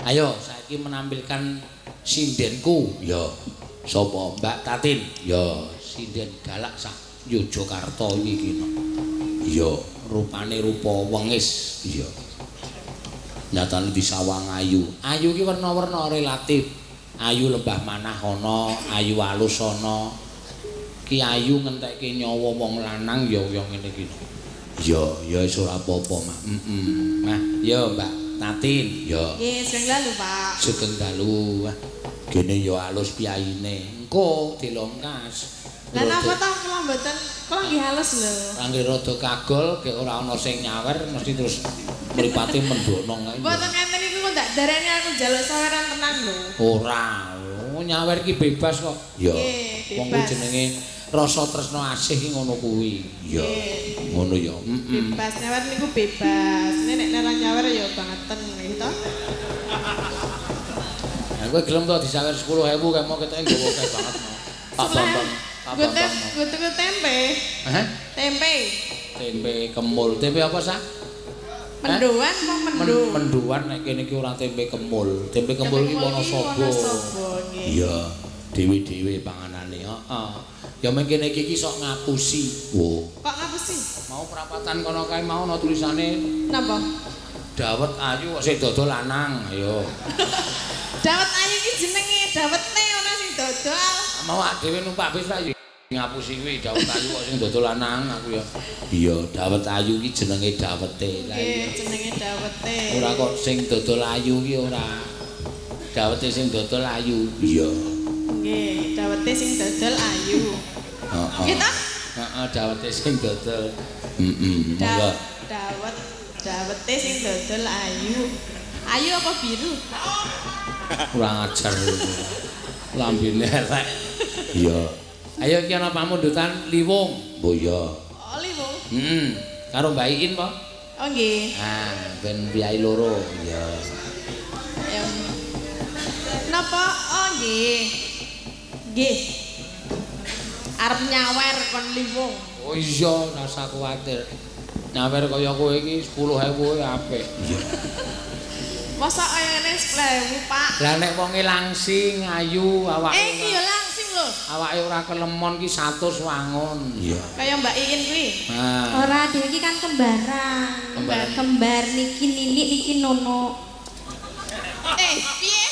Ayo saiki menampilkan sindenku. Ya. Sapa? Mbak Tatin. Ya, sinden galak sak Yogyakarta iki ki. Iya, rupane rupa wengis. Iya. Nyatane disawang ayu. Ayu ki werna-werna relatif. Ayu lembah manah ana, ayu alus ana. Ki ayu ngentekke nyawa wong lanang ya ya ngene iki. Ya, ya wis ora apa-apa, Mak. Heeh. Nah, ya Mbak Tatin, ya. Nggih, sugeng dalu, Pak. Sugeng dalu. Wah, gene ya alus piyayine. Engko dilongkas. Lah napa ta kula mboten, kula nggih halus lho. Angger rada kagol, gek ora ana sing nyawer mesti terus mripate mendonong kae. Mboten ngenten iku kok ndak darani aku njaluk saweran tenan lho. Ora, nyawer ki bebas kok. Ya. Wong kuwi jenenge rasa tresna asih ki ngono kuwi. Ya. Ngono ya. Heeh. Bebas nyawer niku bebas. Nek nek ora nyawer ya bangeten gitu. Lah kowe gelem to disawer 10.000 kae mau ketoke nggawa akeh banget. Pak Bambang. Gue tuku tempe. Hah? Tempe. Tempe kemul. Tempe apa, Sa? Mendoan apa mendo? Mendoan nek kene iki ora tempe kemul. Tempe kemul iki Wonosobo. Iya, dhewe-dhewe panganane. Heeh. Ya mung kene iki sok ngapusi. Wo. Kok ngapusi? Mau perapatan kono kae mau ana tulisane napa? Dawet ayu kok sing dodol lanang. Ayo. Dawet ayu iki jenenge dawete ana sing dodol. Mau awak dhewe numpak bis ta ngapusi kuwi dawet ayu kok sing dodol lanang aku ya. Iya, dawet ayu iki jenenge dawete. Lah iya jenenge dawete. Ora kok sing dodol ayu ki ora. Dawete sing dodol ayu. Iya. Nggih, dawete sing dodol ayu. Heeh. Nggih ta? Heeh, dawete sing dodol. Heeh, monggo. Dawet, dawete sing dodol ayu. Ayu apa biru? Kurang ajar. Lambene elek. Iya. Ayo iki ana pamundutan liwung. Oh iya. Oh, liwung. Heeh. Karo Mbak Iin po? Oh nggih. Ah, ben piyai loro. Iya. Ayo. Napa? Oh nggih. Nggih. Arep nyawer kon liwung. Oh iya, rasa kuwatir. Nyawer kaya kowe iki 10.000 apik. Iya. Mosok ngene 10.000, Pak. Lah nek wonge langsing ayu awake. Iki ya langsing lho. Awake ora kelemon ki 100 wangun. Iya. Kaya Mbak Iin kuwi. Nah. Ora dhewe iki kan kembaran. Kembar niki Nini niki Nono. Piye?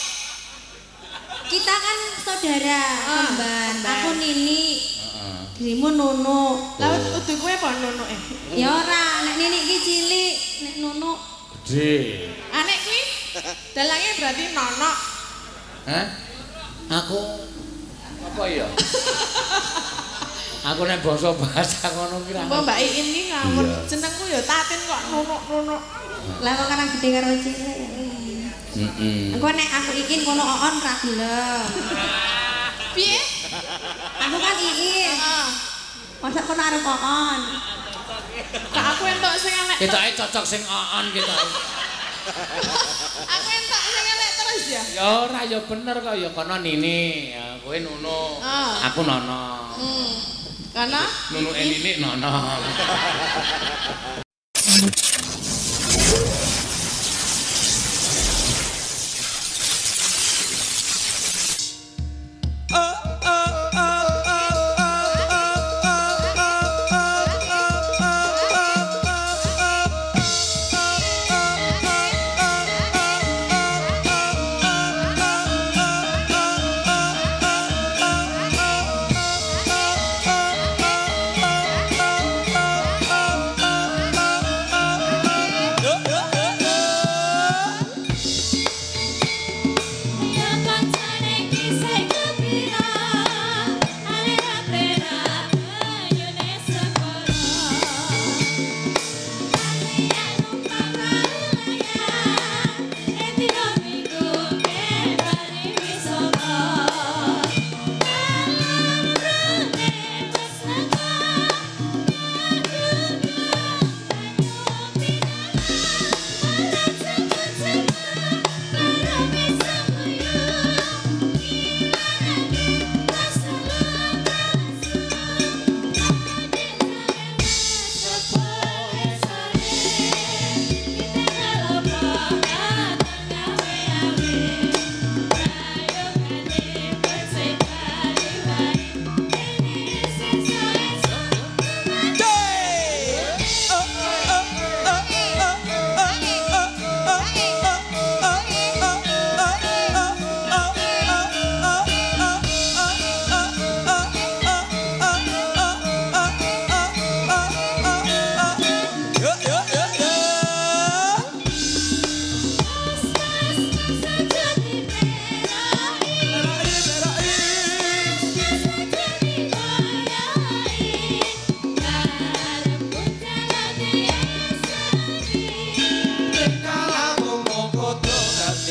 Kita kan saudara kembar. Aku Nini. Heeh. Dirimu Nono. Lah udu kowe apa Nonoke? Ya ora, nek Nini iki cilik, nek Nono gede. Anek kuwi dalange berarti Nono. Hah? Aku apa ya? Aku nek basa bahasa ngono ki ra. Mbok Mbak Iin ki ngawur. Jenengku ya Tatin kok Nono-nono. Lah kok kan gede karo cilik. Heeh. Engko nek aku Iin kono oon ra gelem. Piye? Aku kan Iin. Heeh. Masa kono arep oon. Kak aku entuk sing elek. Ketoke cocok sing oon ketoke. Aku entuk sing elek terus ya. Ya ora ya bener kok ya kono Nini, ya kowe Nuno. Aku Nono. Karena Nunuke Nini Nono. Oh.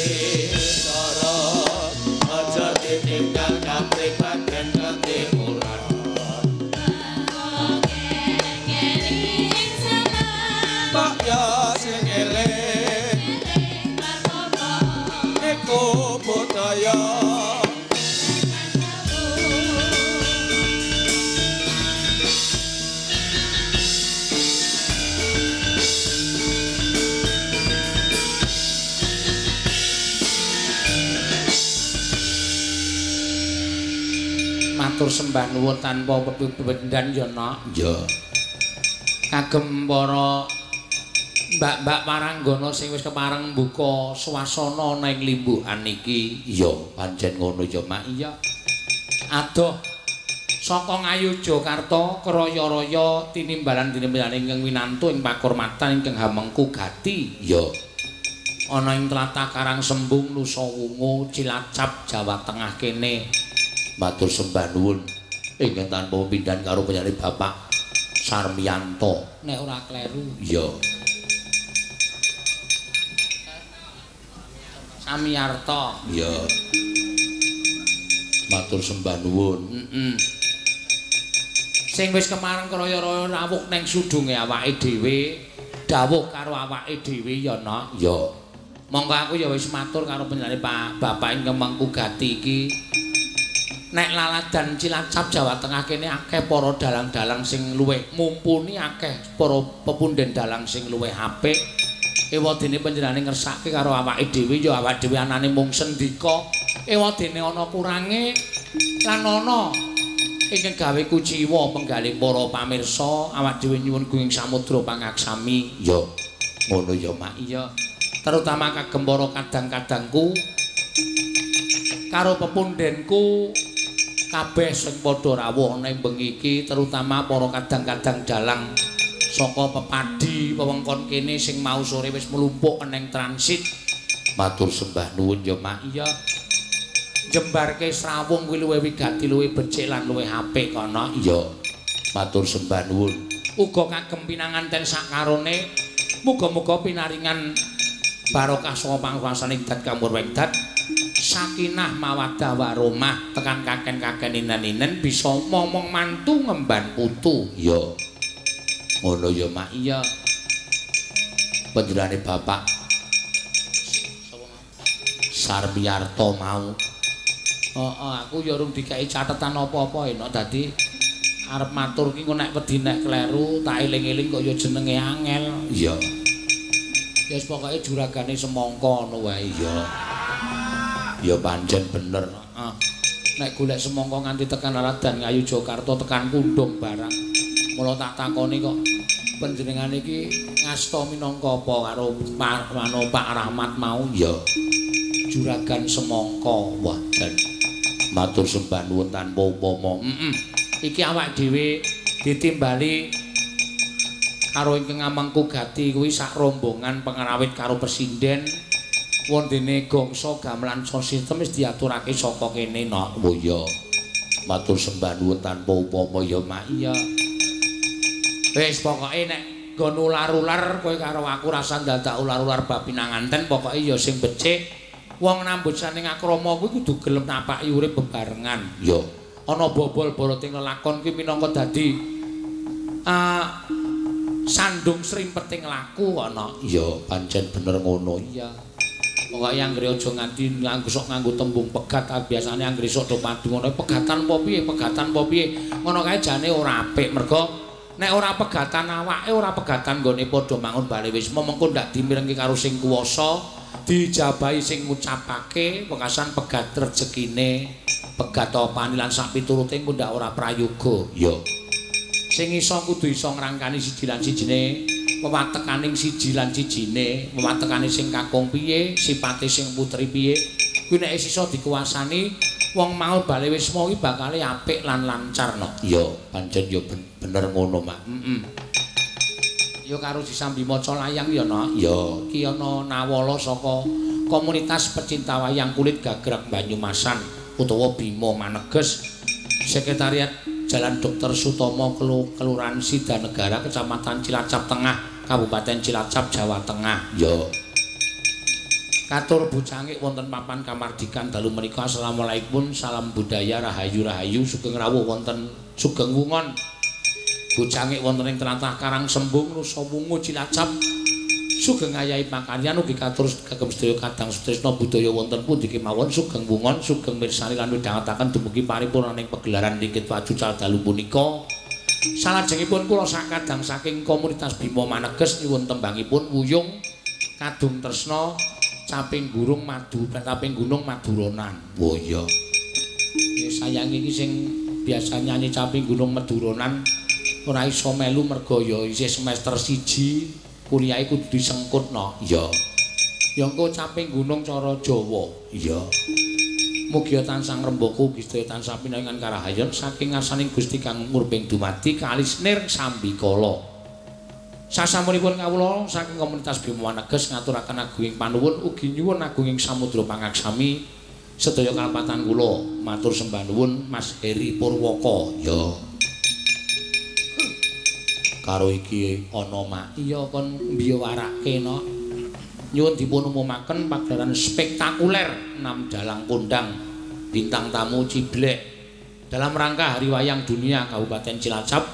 Cara aja ditinggal kapribaden ketimuran. Kok ya sing eling iku budaya. Matur sembah nuwun tanpa pependan ya, Nak. Ya. Kagem para mbak-mbak waranggana sing wis kepareng mbuka swasana ana ing limbukan iki. Iya, pancen ngono ya, Mak. Iya. Adoh saka Ngayogyakarta kraya-raya tinimbalan-tinimbalan ingkang winantu ing pakurmatan ingkang hamengku gati. Iya. Ana ing tlatah Karang Sembung, Nusa Wungu, Cilacap, Jawa Tengah kene. Matur sembah nuwun ingkang tanpa pindhan karo panjenengane Bapak Sarmiyanto. Nek ora kleru. Iya. Samiyarto. Iya. Matur sembah nuwun. Heeh. Sing wis kemareng kraya-raya rawuh neng sudunge awake dhewe, dawuh karo awake dhewe ya, Nak. Iya. Monggo aku ya wis matur karo panjenengane Pak Bapak ingkang mengku gati iki. Nek laladan Cilacap Jawa Tengah kene akeh para dalang-dalang sing luwih mumpuni, akeh para pepunden dalang sing luwih apik. Ewadene panjenengane ngersake karo awake dhewe ya awake dhewe anane mung sendika. Ewadene ana kurange lan ana ingkang gawe kuciwa penggalih para pamirsa. Awak dhewe nyuwun gunging samudra pangaksami. Ya ngono ya, Mak. Iya. Terutama kagem para kadang-kadangku karo pepundenku kabeh sing padha rawuh ana ing bengi iki, terutama para kadang-kadang dalang saka pepadi wewengkon kene sing mau sore wis mlumpuk eneng transit. Matur sembah nuwun ya, Mak. Iya. Jembarke srawung kuwi luwih wigati, luwih becik lan luwih apik kono. Iya. Matur sembah nuwun. Uga kagem pinanganten sakarone, muga-muga pinaringan barokah saka panguwasane Dat Kamur Wegdat, sakinah mawaddah warahmah tekan kaken-kaken inen-inen bisa momong mantu ngemban putu. Iya. Ngono ya, Mak. Iya. Panjenengane Bapak sapa mau? Sarmiyarto mau. Heeh, aku ya urung dikai catetan apa-apa enak dadi arep matur ki engko nek wedi nek kleru tak eling-eling kok ya jenenge angel. Iya. Ya wis pokoke juragane semangka ngono wae. Iya. Ya pancen bener. Heeh. Nek golek semangka nganti tekan Laladan Ngayogyakarta tekan Kundung barang. Mula tak takoni kok panjenengane iki ngasta minangka apa karo Pak Rahmat mau? Ya. Juragan semangka. Wah, jan matur sembah nuwun tanpa upama. Heeh. Iki awak dhewe ditimbali karo ingkang ngamengku gati kuwi sak rombongan pengrawit karo pesinden. Wondene gongso gamelan sound system wis diaturake saka kene, Nak. Oh iya. Matur sembah nuwun tanpa upama ya, Mak. Iya. Wis pokoke nek nggon ular-ular kowe karo aku rasa dadak ular-ular bab pinanganten, pokoke ya sing becik. Wong nambut saning akrama kuwi kudu gelem napaki urip bebarengan. Ya. Ana bobol boroting lelakon kuwi minangka dadi sandung srimpeting laku ana. Iya, pancen bener ngono. Iya. Pokoke anggere aja nganti nganggo sok nganggo tembung pegat, biasane anggere sok do padu ngono pegatan apa piye, pegatan apa piye. Ngono kae jane ora apik mergo nek ora pegatan awake, ora pegatan nggone padha mangun bale wisma mengko ndak dimirengke karo sing kuwasa, dijabahi sing ngucapake wekasan pegat rejekine, pegat opane lan sak piturute engko ndak ora prayoga. Ya. Sing iso kudu iso ngrangkani siji lan sijine, wewatekaning siji lan sijine, wewatekane sing kakung piye, sipate sing putri piye. Kuwi nek iso dikuasani wong mau bale wisma kuwi bakale apik lan lancar no. Iya, pancen ya bener ngono, Mak. Heeh. Ya karo disambi maca layang ya, Nak. Ya, iki ana nawala saka komunitas pecinta wayang kulit Gagrak Banyumasan utawa Bima Maneges, Sekretariat Jalan Dr. Sutomo Kelurahan Sidanegara, Kecamatan Cilacap Tengah, Kabupaten Cilacap, Jawa Tengah. Ya. Katur bocangik wonten papan kamardikan dalu menika. Assalamualaikum, salam budaya, rahayu rahayu, sugeng rawuh wonten sugeng wungon. Bocangik wonten ing tlatah Karang Sembung Nusa Wungu Cilacap. Sugeng ayahi pakaryan ugi katur kagem sedaya kadang sutresna budaya wonten pundi kemawon. Sugeng wungon, sugeng mirsani lan midhangetaken dumugi paripurnaning pegelaran Ringgit Wacucal dalu punika. Salajengipun kula sakadang saking komunitas Bima Maneges nyuwun tembangipun Wuyung Kadung Tresna Caping Gunung Madu, Caping Gunung Maduronan. Oh iya. Ya sayangi iki sing biasa nyanyi Caping Gunung Maduronan ora iso melu merga ya isih semester 1 kuliahe kudu disengkutno. Iya. Ya engko Caping Gunung cara Jawa. Iya. Mugia tansah ngrembaka ugi sedaya tansah pinaringan karahayon saking ngarsaning Gusti kang murbeng dumadi kalis nir sambikala. Sasampunipun kawula saking komunitas Bima Maneges ngaturaken agunging panuwun ugi nyuwun agunging samudra pangaksami sedaya kalepatan kula. Matur sembah nuwun Mas Heri Purwaka. Ya. Karo iki ana mak. Iya kon mbiyawarake no. Nyuwun dipun umumaken pagelaran spektakuler 6 dalang kondang bintang tamu Ciblek dalam rangka Hari Wayang Dunia Kabupaten Cilacap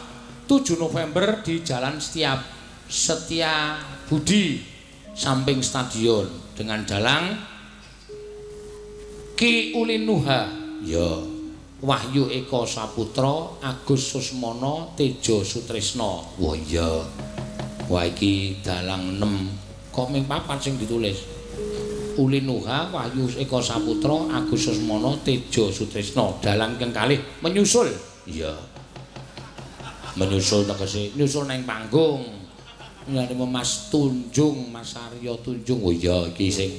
7 November di Jalan Setia Budi samping stadion dengan dalang Ki Ulinuha, ya, Wahyu Eko Saputra, Agus Susmono, Tejo Sutrisno. Wah iya. Wah iki dalang 6 kok ming papat sing ditulis. Ulinuha, Wahyu Eko Saputra, Agus Susmono, Tejo Sutrisno. Dalang ingkang kalih menyusul. Iya. Menyusul tegese nyusul nang panggung. Ngene Mas Tunjung, Mas Aryo Tunjung. Oh iya iki sing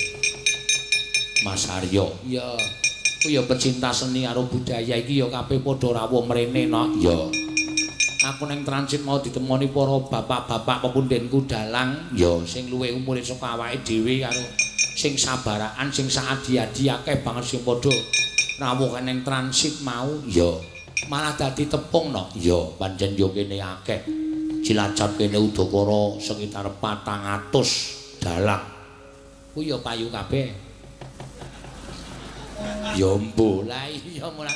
Mas Aryo. Iya. Ku ya pecinta seni karo budaya iki ya kabeh padha rawuh mrene no. Iya. Aku neng transit mau ditemoni para bapak-bapak pepundenku dalang ya sing luwih umure saka awake dhewe karo sing sabaraan sing saadi-adi akeh banget sing padha rawuh neng transit mau ya malah dadi tepung no. Ya pancen yo kene akeh Cilacap kene udakara sekitar 400 dalang ku ya payu kabeh ya mbo lah iya malah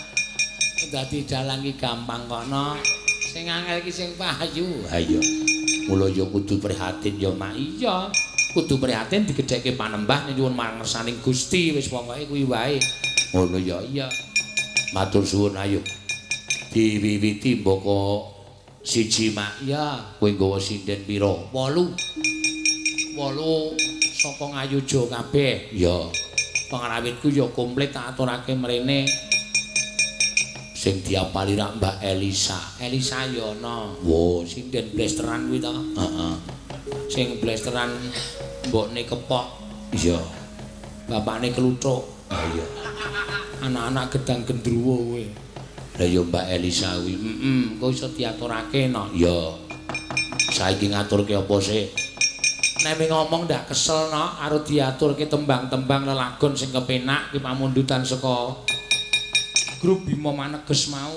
dadi dalang iki gampang kok no. Sing angel iki sing payu. Ha iya. Mula ya kudu prihatin ya mak. Iya, kudu prihatin digedhekke panembah nyuwun mangersaning Gusti wis pokoke kuwi wae. Ngono ya. Iya. Matur suwun ayo. Diwiwiti mboko siji mak. Iya, kowe nggawa sinden pira? 8. 8 saka Ngayuja kabeh. Iya. Pangrawitku ya komplit tak aturake mrene. Sing diapali rak Mbak Elisa. Elisa ya ana. Wo, sinden blesteran kuwi ta? Heeh. Sing blesteran mbokne kepok. Iya. Bapakne kluthuk. Ha iya. Anak-anak gedang gendruwo kuwi. Lah ya Mbak Elisa kuwi. Heeh, kok iso diaturake no? Iya. Saiki ngaturke apa sih? Nek ngomong ndak kesel no, karo diaturke tembang-tembang lelagon sing kepenak ki pamundutan saka grup Bima Maneges mau.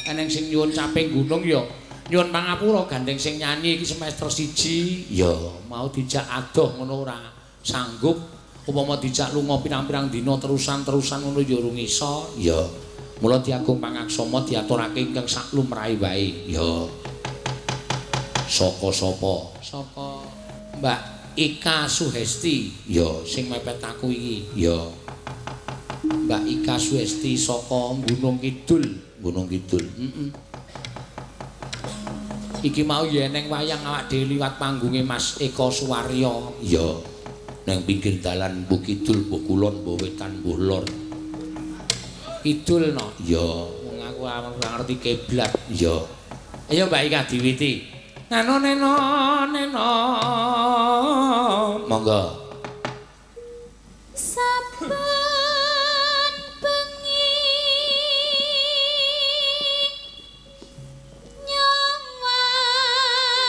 Eneng sing nyuwun Caping Gunung ya nyuwun pangapura gandeng sing nyanyi iki semester 1 ya mau dijak adoh ngono ora sanggup upama dijak lunga pirang-pirang dina terusan-terusan ngono ya urung iso ya mula diagung pangaksama diaturake ingkang sak lumrahe wae ya. Saka sapa? Saka Mbak Ika Suhesti ya sing mepet aku iki ya. Mbak Ika Suhesti saka Gunung Kidul. Gunung Kidul. Heeh. Iki mau ya eneng wayang awak dhewe liwat panggunge Mas Eko Suwaryo. Iya. Nang pinggir dalan mbuh kidul, mbuh kulon, mbuh wetan, mbuh lor. Kidul no. Iya, wong aku ora ngerti kiblat. Iya. Ayo Mbak Ika diwiti. Nano neno neno. Monggo. Saben bengi nyawang ko nang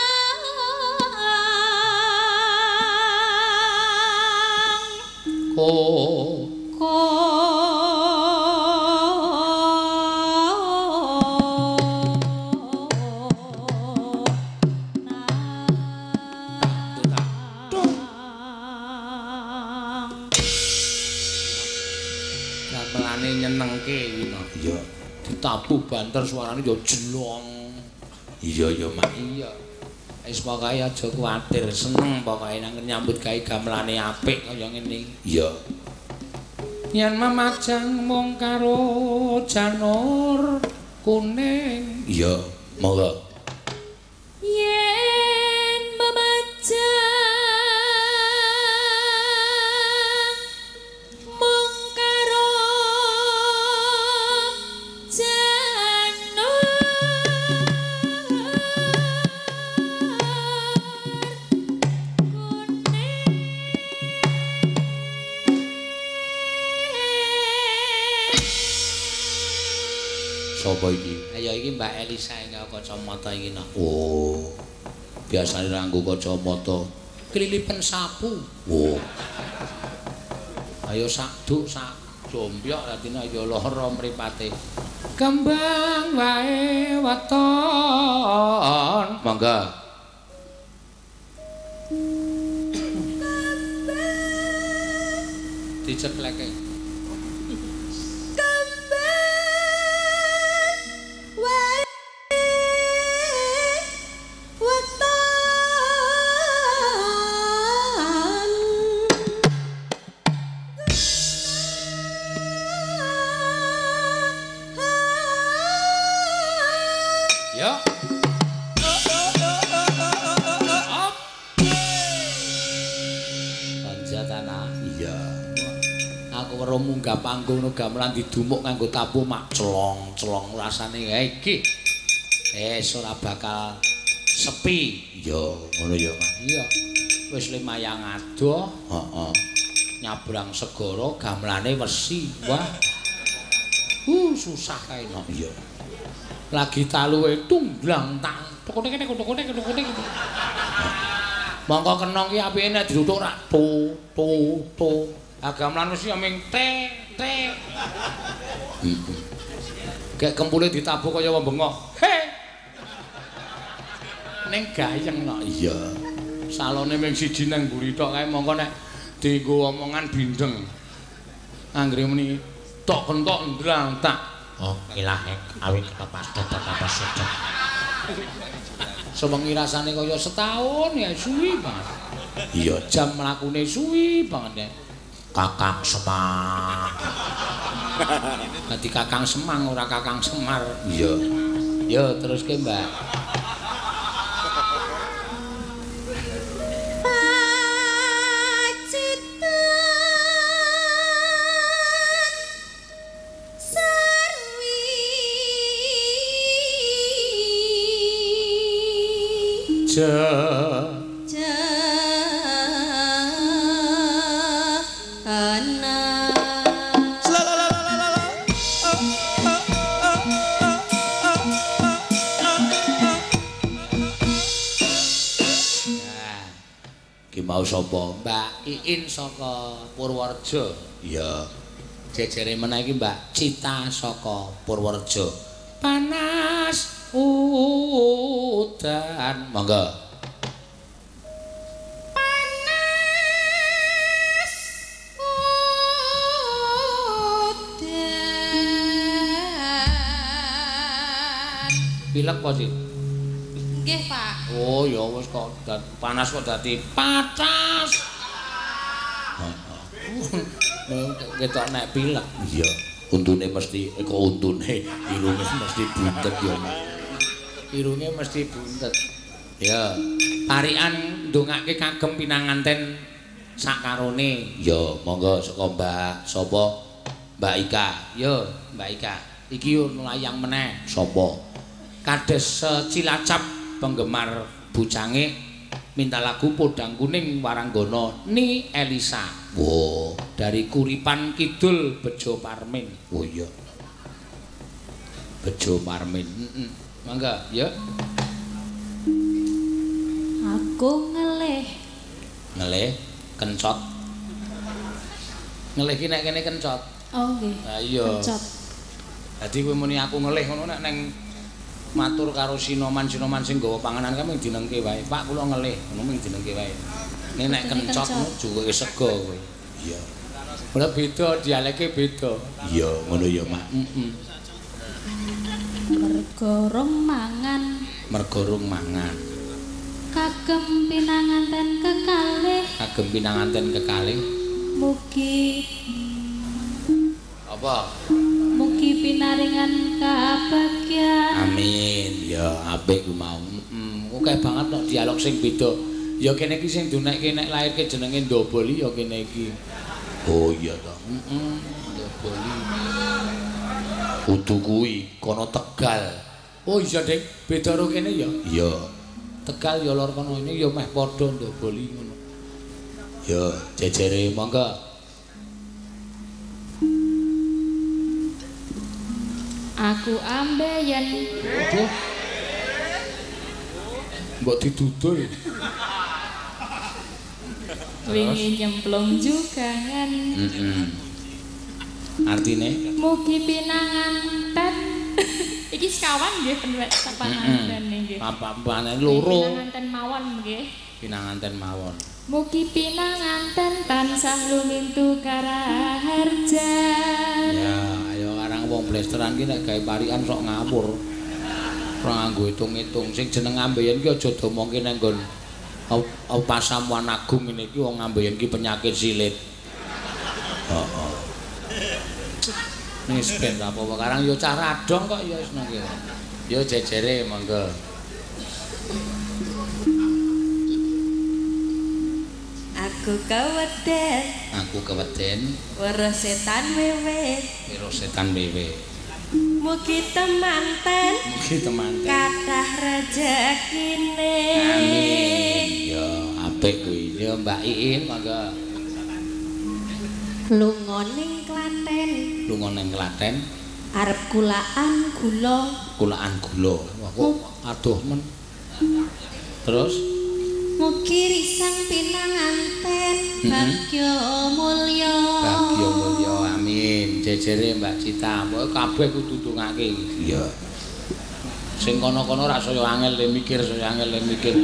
Gamelane nyenengke iki no. Iya. Ditabuh banter suarane ya jelong. Iya ya, Mak. Iya. Wis pokoke aja kuwatir, seneng pokoke nang nyambut gawe gamelane apik kaya ngene. Iya. Yen memajang mung karo janur kuning. Iya, monggo. Yen memajang mung karo janur kuning. Sapa iki? Ayo iki Mbak Elisa ing kacamata iki no. Oh. Biasane ra nggo kacamata. Klilipen sapu. Oh. Ayo sakduk sak jombyok dadine ya lara mripate. Kembang wae weton. Monggo. Dicekleke. Panggung no gamelan didumuk nganggo tapu mak celong-celong rasane iki. Wis ora bakal sepi. Iya, ngono ya, Mas. Iya. Wis lumayan adoh, heeh. Nyabrang segara gamelane wesi. Wah. Susah kae no. Iya. Lagi taluwe tunglang tang. Tukutek-tukutek. Mongko kenong ki apike nek dirutuk rak tu tu tu. Gamelan mesti ming te te. Kayak kempule ditabuh kaya wong bengok. He. Ning gayeng no. Iya. Salone ming siji nang mburi tok kae mongko nek dienggo omongan bindeng. Anggere muni tok kentok ndrang tak. Oh, ilah awit kepas tetep sedep. Sewengi rasane kaya setahun ya suwi banget. Iya, jam mlakune suwi banget ya. Kakang Semang. Dadi Kakang Semang ora Kakang Semar. Iya. Yo teruske, Mbak. Pacitan sarwi Mau sapa? Mbak Iin saka Purworejo. Iya. Jejere meneh iki Mbak Cita saka Purworejo. Panas udan. Monggo. Panas udan. Pilek apa sih? Nggih, Pak. Oh, ya wis kok panas kok dadi pacas. Heeh. Ketok nek pilek. Iya, untune mesti kok untune irunge mesti buntet ya. Irunge mesti buntet. Ya, parikan ndongake kagem pinanganten sakarone. Ya, monggo saka Mbak sapa? Mbak Ika. Yo, Mbak Ika. Iki yo layang meneh. Sapa? Kades Cilacap penggemar Bucange minta lagu Podang Kuning Waranggono Ni Elisa. Wow, dari Kuripan Kidul Bejo Parmin. Oh iya. Bejo Parmin. Heeh. Mangga, ya. Aku ngelih. Ngelih kencot. Ngelih ki nek kene kencot. Oh nggih. Ha iya. Kencot. Dadi kowe muni aku ngelih ngono nek neng matur karo sinoman-sinoman sing nggawa panganan kae mung dinengke wae. Pak kula ngelih, ngono mung dinengke wae. Nek nek kencot jukuke sego kowe. Iya. Ora beda dialeke beda. Iya, ngono ya, Mak. Heeh. Mergo rong mangan. Mergo rong mangan. Kagem pinanganten kekalih. Kagem pinanganten kekalih. Mugi apa? Mugi pinaringan kabagyan. Amin. Ya apik ku mau. Heeh. Akeh banget nek dialog sing beda. Ya kene iki sing dunekke nek lairke jenenge Ndoboli ya kene iki. Oh iya to. Heeh, Ndoboli. Kudu kuwi kono Tegal. Oh iya, Dik, beda karo kene ya? Iya. Tegal ya lor kono ini ya meh padha Ndoboli ngono. Ya, jejere monggo. Aku ambeien. Aduh. Mbok didudul. Wingi nyemplung jugangan. Heeh. Artine mugi pinanganten. Iki sekawan nggih panganten nggih. Papan loro. Pinanganten mawon nggih. Pinanganten mawon. Mugi pinanganten tansah lumintu karaharjan. Ya, ayo arang wong blesteran ki nek gawe parikan sok ngawur. Ora nganggo hitung-hitung. Sing jeneng ambeien ki aja domongke nang nggon Pasamuan Agung ngene iki wong ambeien ki penyakit silit. Heeh. Wis ben apa-apa karang ya cah radong kok ya wis nang kene. Ya jejere monggo. Aku keweden. Aku keweden. Weruh setan wewe. Weruh setan wewe. Mugi temanten. Mugi temanten. Kathah rejekine. Amin. Ya apik kuwi. Ya Mbak Iin monggo. Lunga ning Klaten. Lunga ning Klaten. Arep kulaan gula. Kulaan gula. Wah kok adoh men. Terus mugi risang pinanganten bagya mulya. Bagya mulya. Amin. Jejere Mbak Cita, pokoke kabeh kudu ndongake iki. Iya. Sing kono-kono ra saya angel le mikir, saya angel le mikir.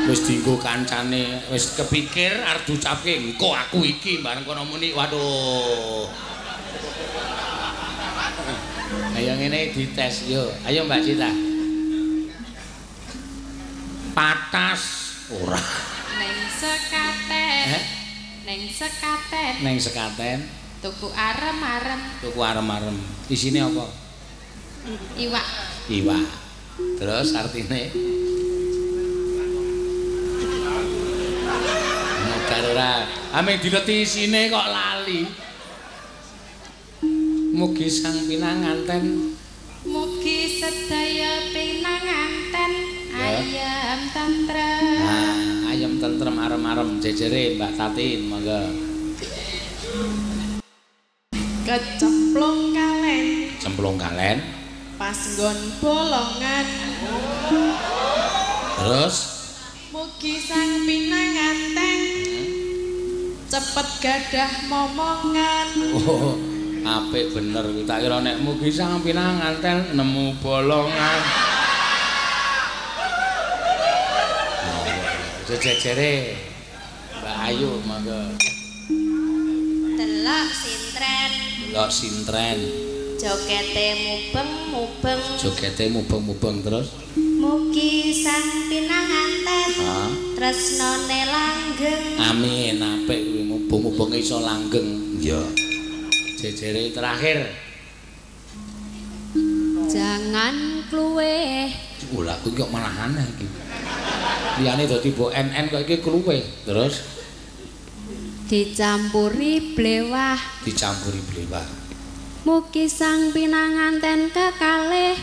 Wis dienggo kancane, wis kepikir arep diucapke engko aku iki bareng kono muni waduh. Ayo ngene dites yo. Ayo Mbak Cita. Patas ora. Neng sekaten. Neng sekaten. Neng sekaten. Tuku arem-arem. Tuku arem-arem. Isine apa? Iwak. Iwak. Terus artine modal ora. Ame dileti isine kok lali. Mugi sang pinanganten. Mugi sedaya pinanganten ayem tentrem. Nah, ayem tentrem arem-arem jejere Mbak Tatin monggo. Kecemplung kalen. Cemplung kalen. Pas nggon bolongan. Terus mugi sang pinanganten cepet gadah momongan. Oh, apik bener kuwi. Tak kira nek mugi sang pinanganten nemu bolongan. Jejere Mbak Ayu monggo. Delok sintren. Delok sintren. Jogete mubeng-mubeng. Jogete mubeng-mubeng terus. Mugi sang pinanganten tresnane langgeng. Amin, apik kuwi mubeng-mubenge iso langgeng. Iya. Jejere terakhir. Jangan kluweh. Lha aku kok malah aneh iki. Liyane dadi mbok NN kok iki kluweh. Terus dicampuri blewah. Dicampuri blewah. Mugi sang pinanganten kekalih.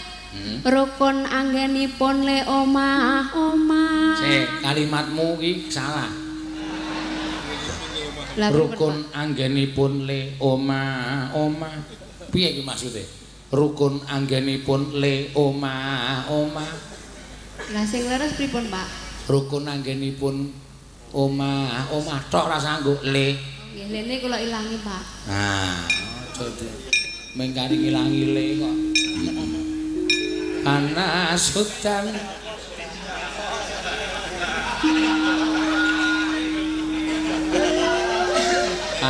Rukun anggenipun le omah-omah. Sik, kalimatmu iki salah. Rukun anggenipun le omah-omah. Piye iki maksude? Rukun anggenipun le omah-omah. Lah sing leres pripun, Pak? Rukun anggenipun omah-omah tok ora sanggup le. Nggih, lene kula ilangi, Pak. Nah, aja mengkari ngilangi le kok. Panas hutan.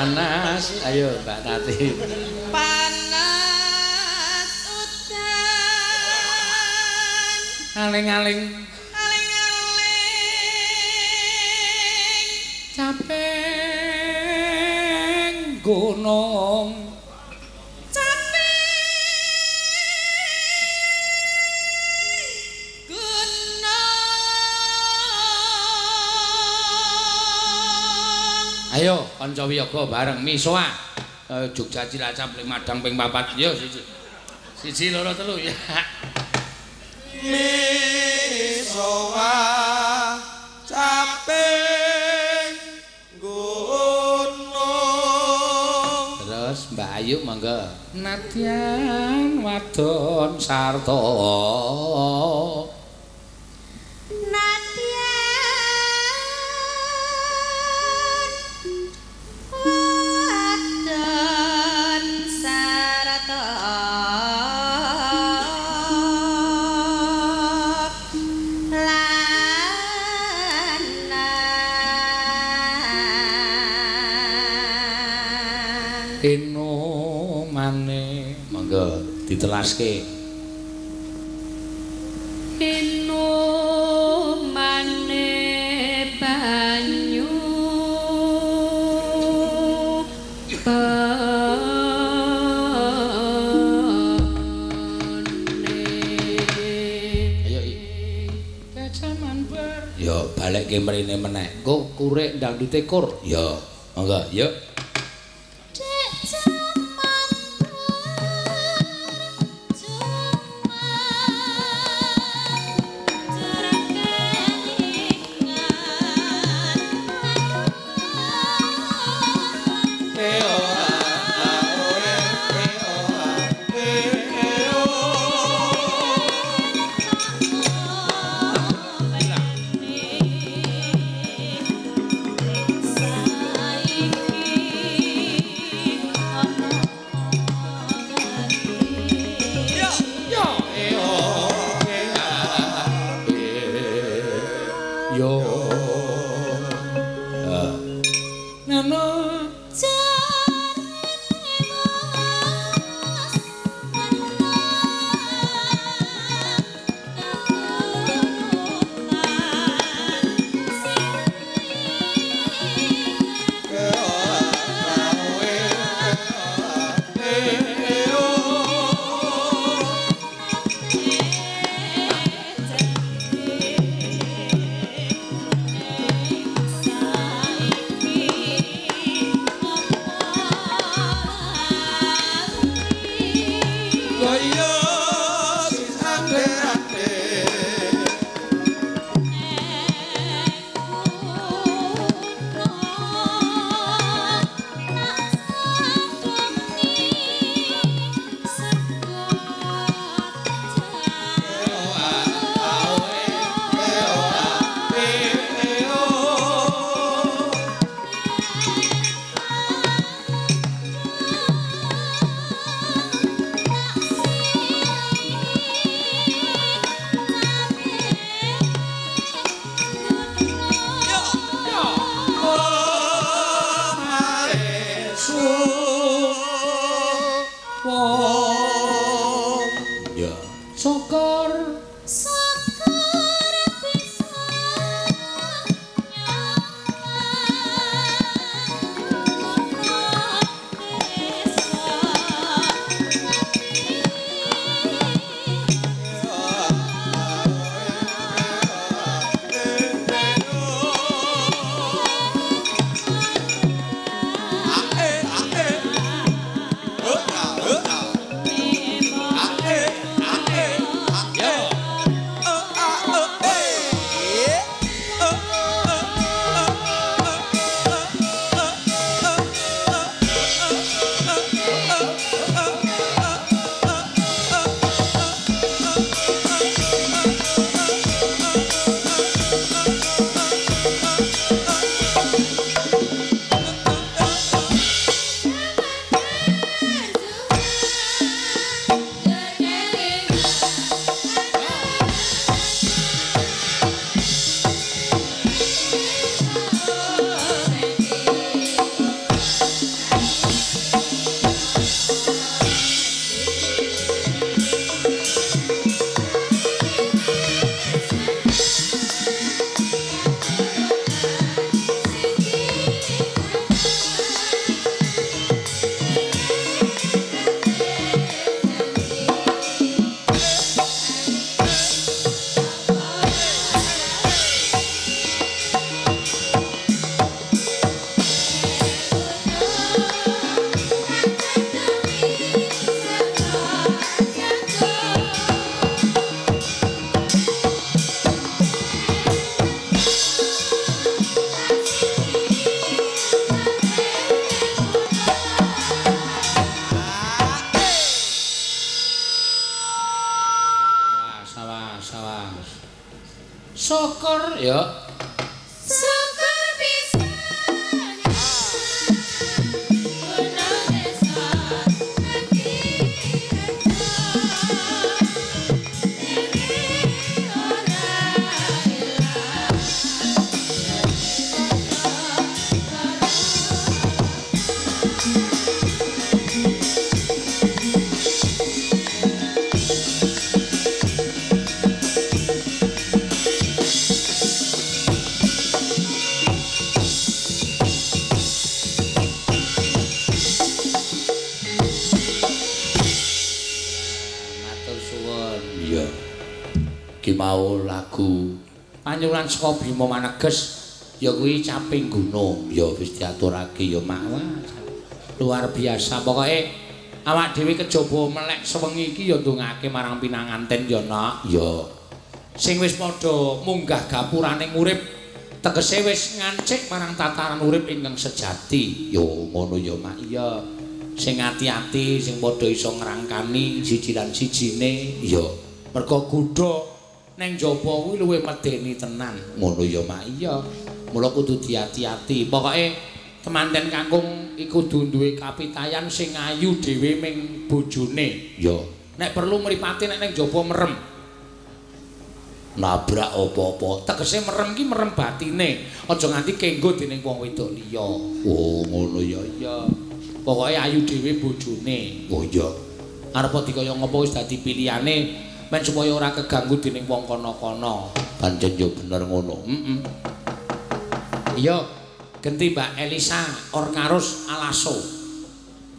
Panas, ayo Mbak Tati. Panas udan. Aling-aling. Aling-aling. Caping gunung. Caping gunung. Ayo kanca wiyaga bareng misoa. Jogja Cilacap ling Madang ping 4. Yo siji. 1 2 3 ya. Misoa caping gunung. Terus Mbak Ayu monggo. Nadyan wadon sarta. Nadyan wadon sarta lanang. Inumane monggo ditelaske. Inumane banyu bene. Ayo i. Kecaman ber. Yo balekke mrene meneh. Engko kurek dangdute kur. Yo monggo yo. Dek jaman berjuang jerang kelingan. Eo a o e o a e o. Saiki ana Yo e o e a E yo. Nano jarene mas lanang keturutan sing e o a o e o a e o. Yo sis ande ande. E o a o e o a e o. Ya. Syukur. Syukur bisa nyala desa. Ya. Syukur bisa gunung desa dadi rejo dene ora ilang. Matur suwun. Iya. Ki mau lagu panyuwunan saka Bima Maneges ya kuwi Caping Gunung. Ya wis diaturake ya Mak. Wah, luar biasa. Pokoke awak dhewe kejaba melek sewengi iki ya ndongake marang pinanganten ya Nak. Ya. Sing wis padha munggah gapuraning urip tegese wis ngancik marang tataran urip ingkang sejati. Ya ngono ya Mak. Iya. Sing ati-ati, sing padha iso ngrangkani siji lan sijine. Ya. Mergo gudha neng jaba kuwi luwih medeni tenan. Ngono ya Mak. Iya. Mula kudu diati-ati. Pokoke temanten kakung iku kudu duwe kapitayan sing ayu dhewe ming bojone. Ya. Nek perlu mripate nek neng jaba merem. Nabrak apa-apa. Tegese merem ki merem batine. Aja nganti kenggo dening wong wedok liya. Oh, ngono ya. Iya. Pokoke ayu dhewe bojone. Oh iya. Arep dikaya ngopo wis dadi pilihane men supaya ora keganggu dening wong kono-kono. Pancen yo bener ngono. Heeh. Iya, genti Mbak Elisa Orkarus Alaso.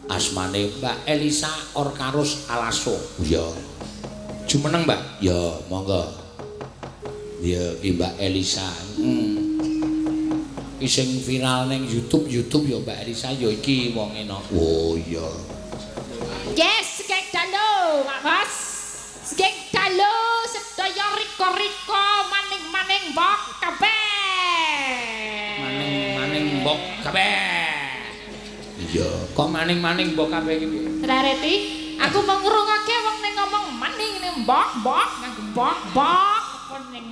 Asmane Mbak Elisa Orkarus Alaso. Iya. Jumeneng, Mbak? Ya, monggo. Iya, iki Mbak Elisa. Iki sing viral ning YouTube ya Mbak Elisa ya iki wong enak. Oh iya. Yes, geng dalu, Pak Bos. Geng dalu sedaya rika-rika maning-maning mbok kabeh. Maning-maning mbok kabeh. Iya, kok maning-maning mbok kabeh iki piye? Rareti, aku mau ngrungokake wong ning ngomong maning ning mbok-mbok nganggo mbok-mbok.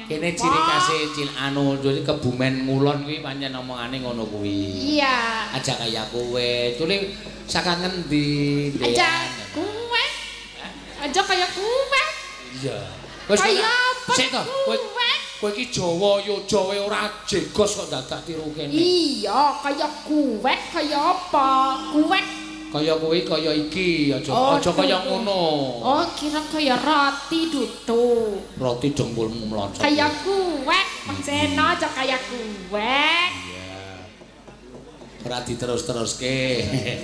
Kene ciri khase cil anu jadi Kebumen ngulon kuwi pancen omongane ngono kuwi. Iya. Aja kaya kowe. Tuli saka ngendi? Aja kowe. Aja kaya kowe. Iya. Wis kaya apa? Sik to, kowe iki Jawa yo Jawa ora jegos kok dadak tiru kene. Iya, kaya kuwek kaya apa? Kuwek kaya kowe kaya iki, aja kaya ngono. Oh, kira kaya roti dudu. Roti dengkulmu mlocot. Kaya kuwek, maksena aja kaya kuwek. Iya. Ora diterus-teruske.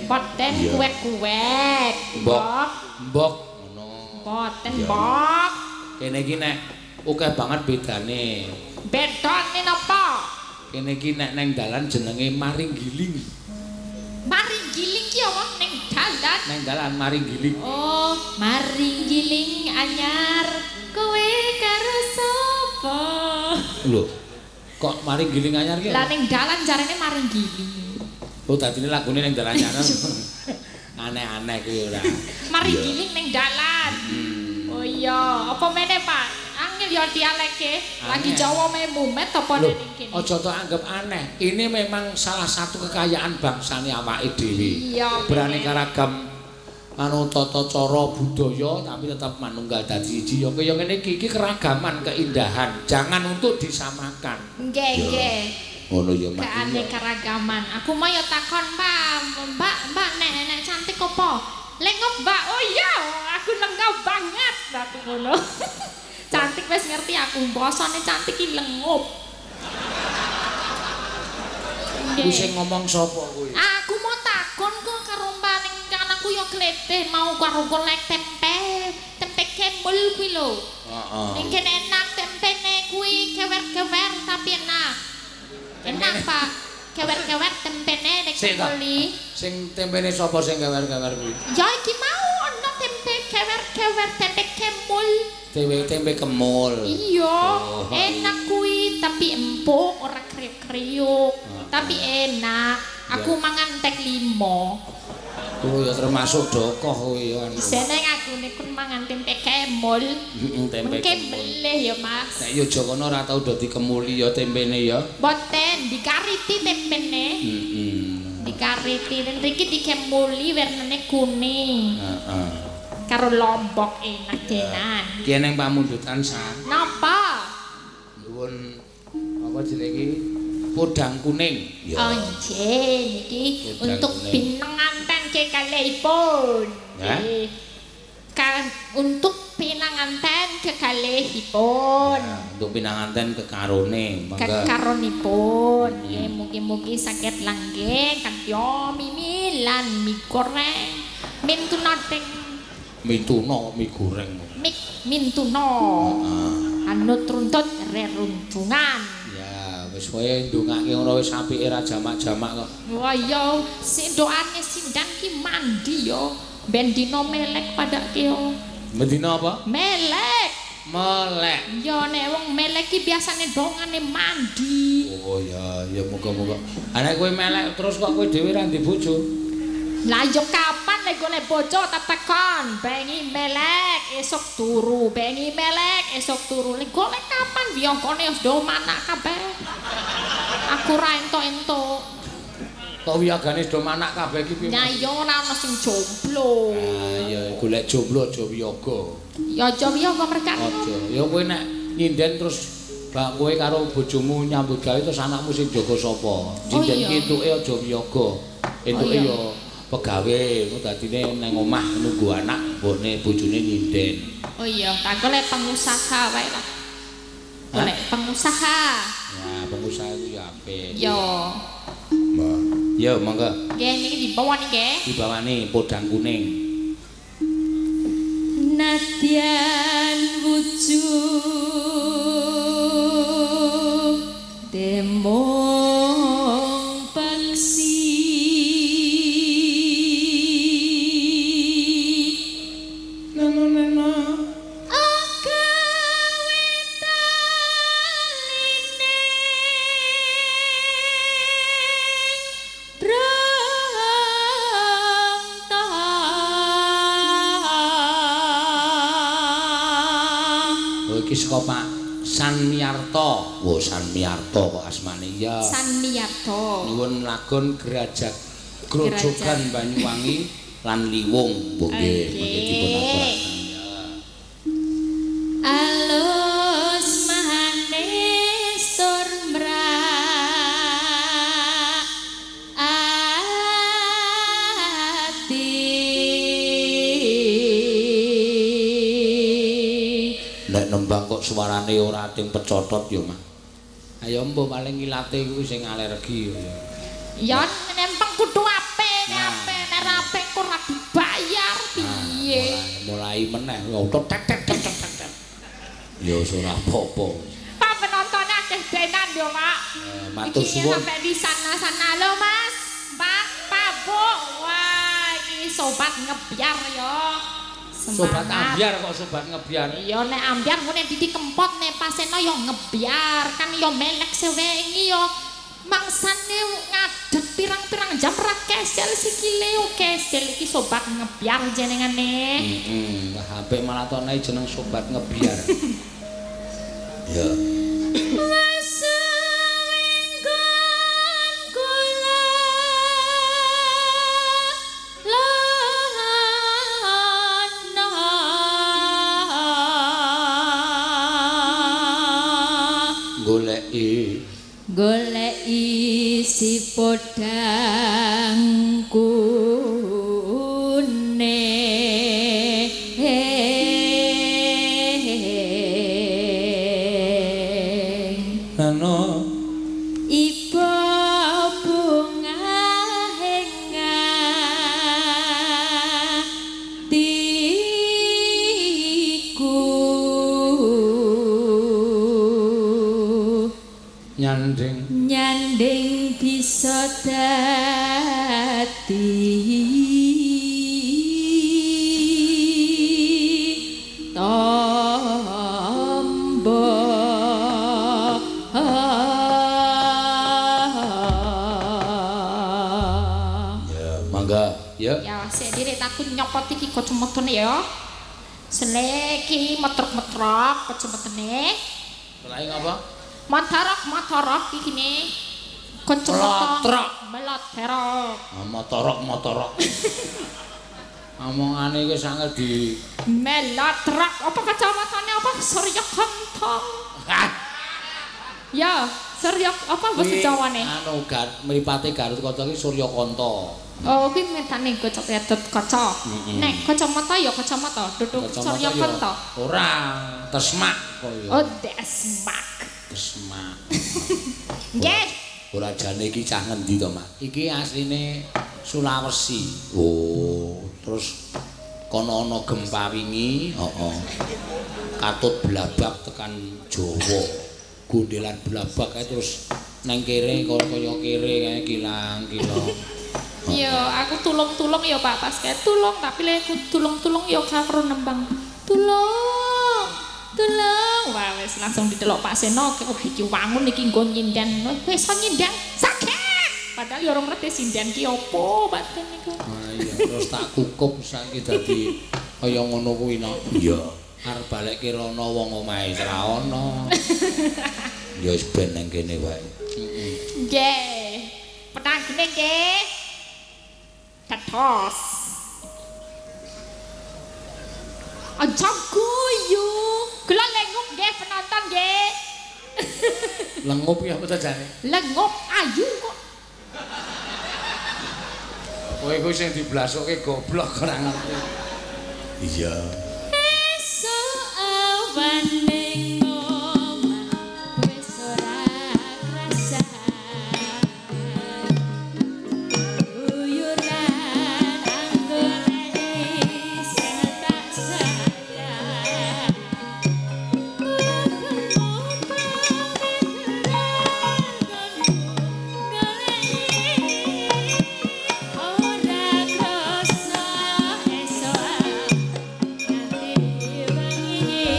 Boten kuwek-kuwek. Mbok, mbok ngono. Boten mbok. Kene iki nek akeh banget bedane. Bedane napa? Kene iki nek neng dalan jenenge Maringgiling. Maringgiling ki apa ning dalan? Neng dalan Maringgiling. Oh, Maringgiling anyar kowe karo sapa? Lho, kok Maringgiling anyar ki? Lah ning dalan jarene Maringgiling. Oh, dadine lagune ning dalan anyar. Aneh-aneh kuwi ora. Maringgiling ning dalan. Oh iya, apa meneh, Pak? Angel ya dialeke. Lagi Jawa memumet apa ning kene? Aja tok anggap aneh. Ini memang salah satu kekayaan bangsane awake dhewe. Iya. Beraneka ragam anu tata cara budaya tapi tetap manunggal dadi siji. Ya kaya ngene iki iki keragaman, keindahan. Jangan untuk disamakan. Nggih, nggih. Ngono ya Mak. Keanekaragaman. Aku mau ya takon, Pak. Mbak, Mbak nek cantik apa? Lengop, Mbak. Oh iya, aku lengop banget. Aku ngono. Cantik wis ngerti aku, bosone cantik ki lengup. Kuwi sing ngomong sapa kuwi? Aku mau takon kok karo Mbak ning anakku ya kleteh mau karo golek tempe, tempe kemul kuwi lho. Heeh. Ning kene enak tempene kuwi kewer-kewer tapi enak. Enak, Pak. Kewer-kewer tempene nek kemuli. Sing tempene sapa sing kewer-kewer kuwi? Ya iki mau ana tempe kewer-kewer tempe kemul. Tempe kemul. Iya, oh. Enak kuwi tapi empuk ora kriuk-kriuk. Tapi enak. Aku mangan tek 5. Oh ya termasuk dokoh kuwi ya. Seneng aku lagune kun mangan tempe kemul. Heeh, tempe. Mengke melih ya, Mas. Nek yo kono ora tau dadi kemuli ya tempene ya. Mboten, dikariti tempene. Heeh. Dikariti mriki dikemuli wernane kuning. Heeh. Karo lombok enak denan. Ki eneng pamundutan sa. Napa? Nuwun apa jenenge iki? Podang kuning. Ya. Oh, nggih, niki untuk pinanganten kekalihipun. Ya. Kan untuk pinanganten kekalihipun. Ya, untuk pinanganten kekarone, monggo. Kekaronipun. Nggih, mugi-mugi saged langgeng kanthi mimi lan mie goreng. Mintuna teng mintuna mie goreng. Mintuna. Heeh. Anut runtut reruntungan. Wis kowe ndongake ngono wis apike ra jamak-jamak kok. Wah iya, sing doane sindan ki mandi yo. Ben dina melek padake yo. Ben dina apa? Melek. Melek. Ya nek wong melek ki biasane dongane mandi. Oh ya, ya muga-muga. Nek kowe melek terus kok kowe dhewe ra ndek bojo. Lah yo kapan lek golek bojo tak tekon, bengi melek esuk turu, bengi melek esuk turu. Lek golek kapan wiyongkone wis do manak kabeh. Aku ra entuk-entuk. Kok wiyagane do manak kabeh iki piye? Ya iya ora ono sing jomblo. Ah ya golek jomblo aja wiyaga. Ya aja wiyaga merkane. Aja. Ya kowe nek nyinden terus bak kowe karo bojomu nyambut gawe terus anakmu sing jaga sapa? Nyinden ki entuke aja wiyaga. Entuke ya pegawe engko dadine nang omah nunggu anak mbokne bojone nyinden. Oh iya, tak golek pengusaha wae lah. Golek pengusaha. Ya, pengusaha iku ya apik. Yo. Mbak. Yo, monggo. Nggih, niki dibawani nggih. Dibawani podang kuning. Nadyan wujud demong paksi saka Pak Sanmiarto. Oh, Sanmiarto kok asmane ya. Sanmiarto. Nyuwun lagon Gerajak Grojogan Banyuwangi lan Liwung. Nggih, mangke dipun aturaken ya. Alus manis tur mrak ati. Nek nembang kok suarane ora ating pecotot ya, Mas. Ayo mbok paling ilate kuwi sing alergi ya. Ya nempeng kudu apik, apik nek ra apik kok ora dibayar piye. Mulai meneh tek tek tek tek tek. Ya wis ora apa-apa. Pak penontone akeh denan yo, Pak. Matur suwun. Sampai di sana-sana lho, Mas. Pak, Pak, Bu. Wah, iki sobat ngebyar yo. Sobat ambyar kok sobat ngebyar. Ya nek ambyar ngene Didi Kempot nek paseno ya ngebyar kan ya melek sewengi ya mangsane ngadeg pirang-pirang jam ra kesel sikile yo kesel iki sobat ngebyar jenengane. Heeh, wah apik malah tone jeneng sobat ngebyar. Ya. Goleki goleki si podang kuning nano iba bunga atiku nyanding nyanding bisa dadi tombo. Ya mangga ya. Ya sik diri takut nyopot iki kacamatane ya. Seleki metrok-metrok kacamatane. Seleki ngapa? Motorok-motorok iki ne. Kacamata. Melotrok. Melotrok. Motorok-motorok. Omongane iki sangel di melotrok. Apa kacamatane apa Surya Kanta? Ya, Surya apa basa Jawane? Anu mripate Garut Kaca iki Surya Kanta. Oh, kuwi metane kacamata kaca. Nek kacamata ya kacamata, duduk Surya Kanta. Ora, Tesmak kaya. Oh, Desmak. Desmak. Nggih. Ora jane iki cah ngendi to, Mak? Iki asline Sulawesi. Oh, terus kono ana gempa wingi, heeh. Katut blabak tekan Jawa. Gondelan blabak kae terus nang kere kaya kere kae kilang-kilang. Iya, aku tulung-tulung ya Pak, pas kae tulung tapi lek tulung-tulung ya karo nembang. Tulung. Tulung. Wah, wis langsung didelok Pak Seno. Wah, iki wangun iki nggo nyinden. Wis iso nyinden. Sakit. Padahal ya ora ngerti sinden ki opo Pak Den niku. Ah iya, terus tak kukup saiki dadi kaya ngono kuwi no. Iya. Arep balekke rono wong omahe ora ana. Ya wis ben nang kene wae. Heeh. Nggih. Penanggene nggih. Tetos. Aja guyu. Kula lengup nggih penonton nggih. Lengup ya apa jane? Lengup ayu kok. Kowe kuwi sing diblasuke goblok ora ngerti. Iya. Esuk awan ning omah wis ora krasa. Uyuran anggone sing tak sayang. Ora krasa esuk nganti wengi.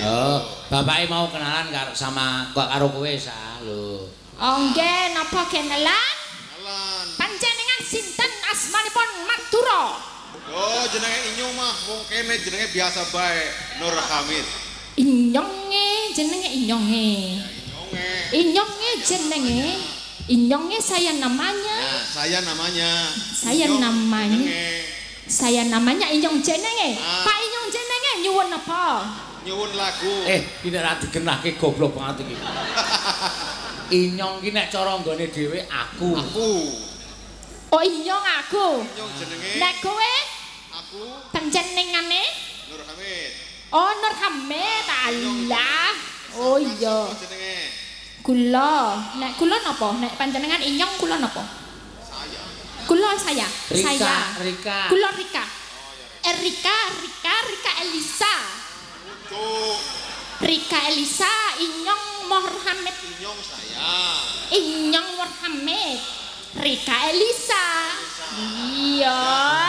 Oh, bapake mau kenalan karo sama karo kowe sa lho. Oh nggih, napa kenalan? Kenalan. Panjenengan sinten asmanipun Madura? Oh, jenenge Inyong mah wong kene jenenge biasa bae, Nur Hamid. Inyonge jenenge Inyonge. Inyonge. Inyonge jenenge. Inyonge saya namanya. Nah, saya namanya. Saya Inyong namanya. jenenge. Saya namanya Inyong jenenge. Ah. Pak Inyong jenenge nyuwun napa? Nyuwun lagu. Iki nek ra digenahke goblok banget iki. Inyong ki nek cara nggone dhewe aku. Aku. Oh Inyong aku. Inyong jenenge. Nek kowe aku panjenengane Nur Hamid. Oh Nur Hamid. Allah. Oh iya. Jenenge. Kula. Nek kula napa? Nek panjenengan Inyong kula napa? Saya. Kula saya. Rika, saya. Rika. Kula Rika. Rika, Rika, Rika Elisa. Cuk. Rika Elisa, Inyong Muhammad. Inyong saya. Inyong Muhammad. Rika Elisa. Iya.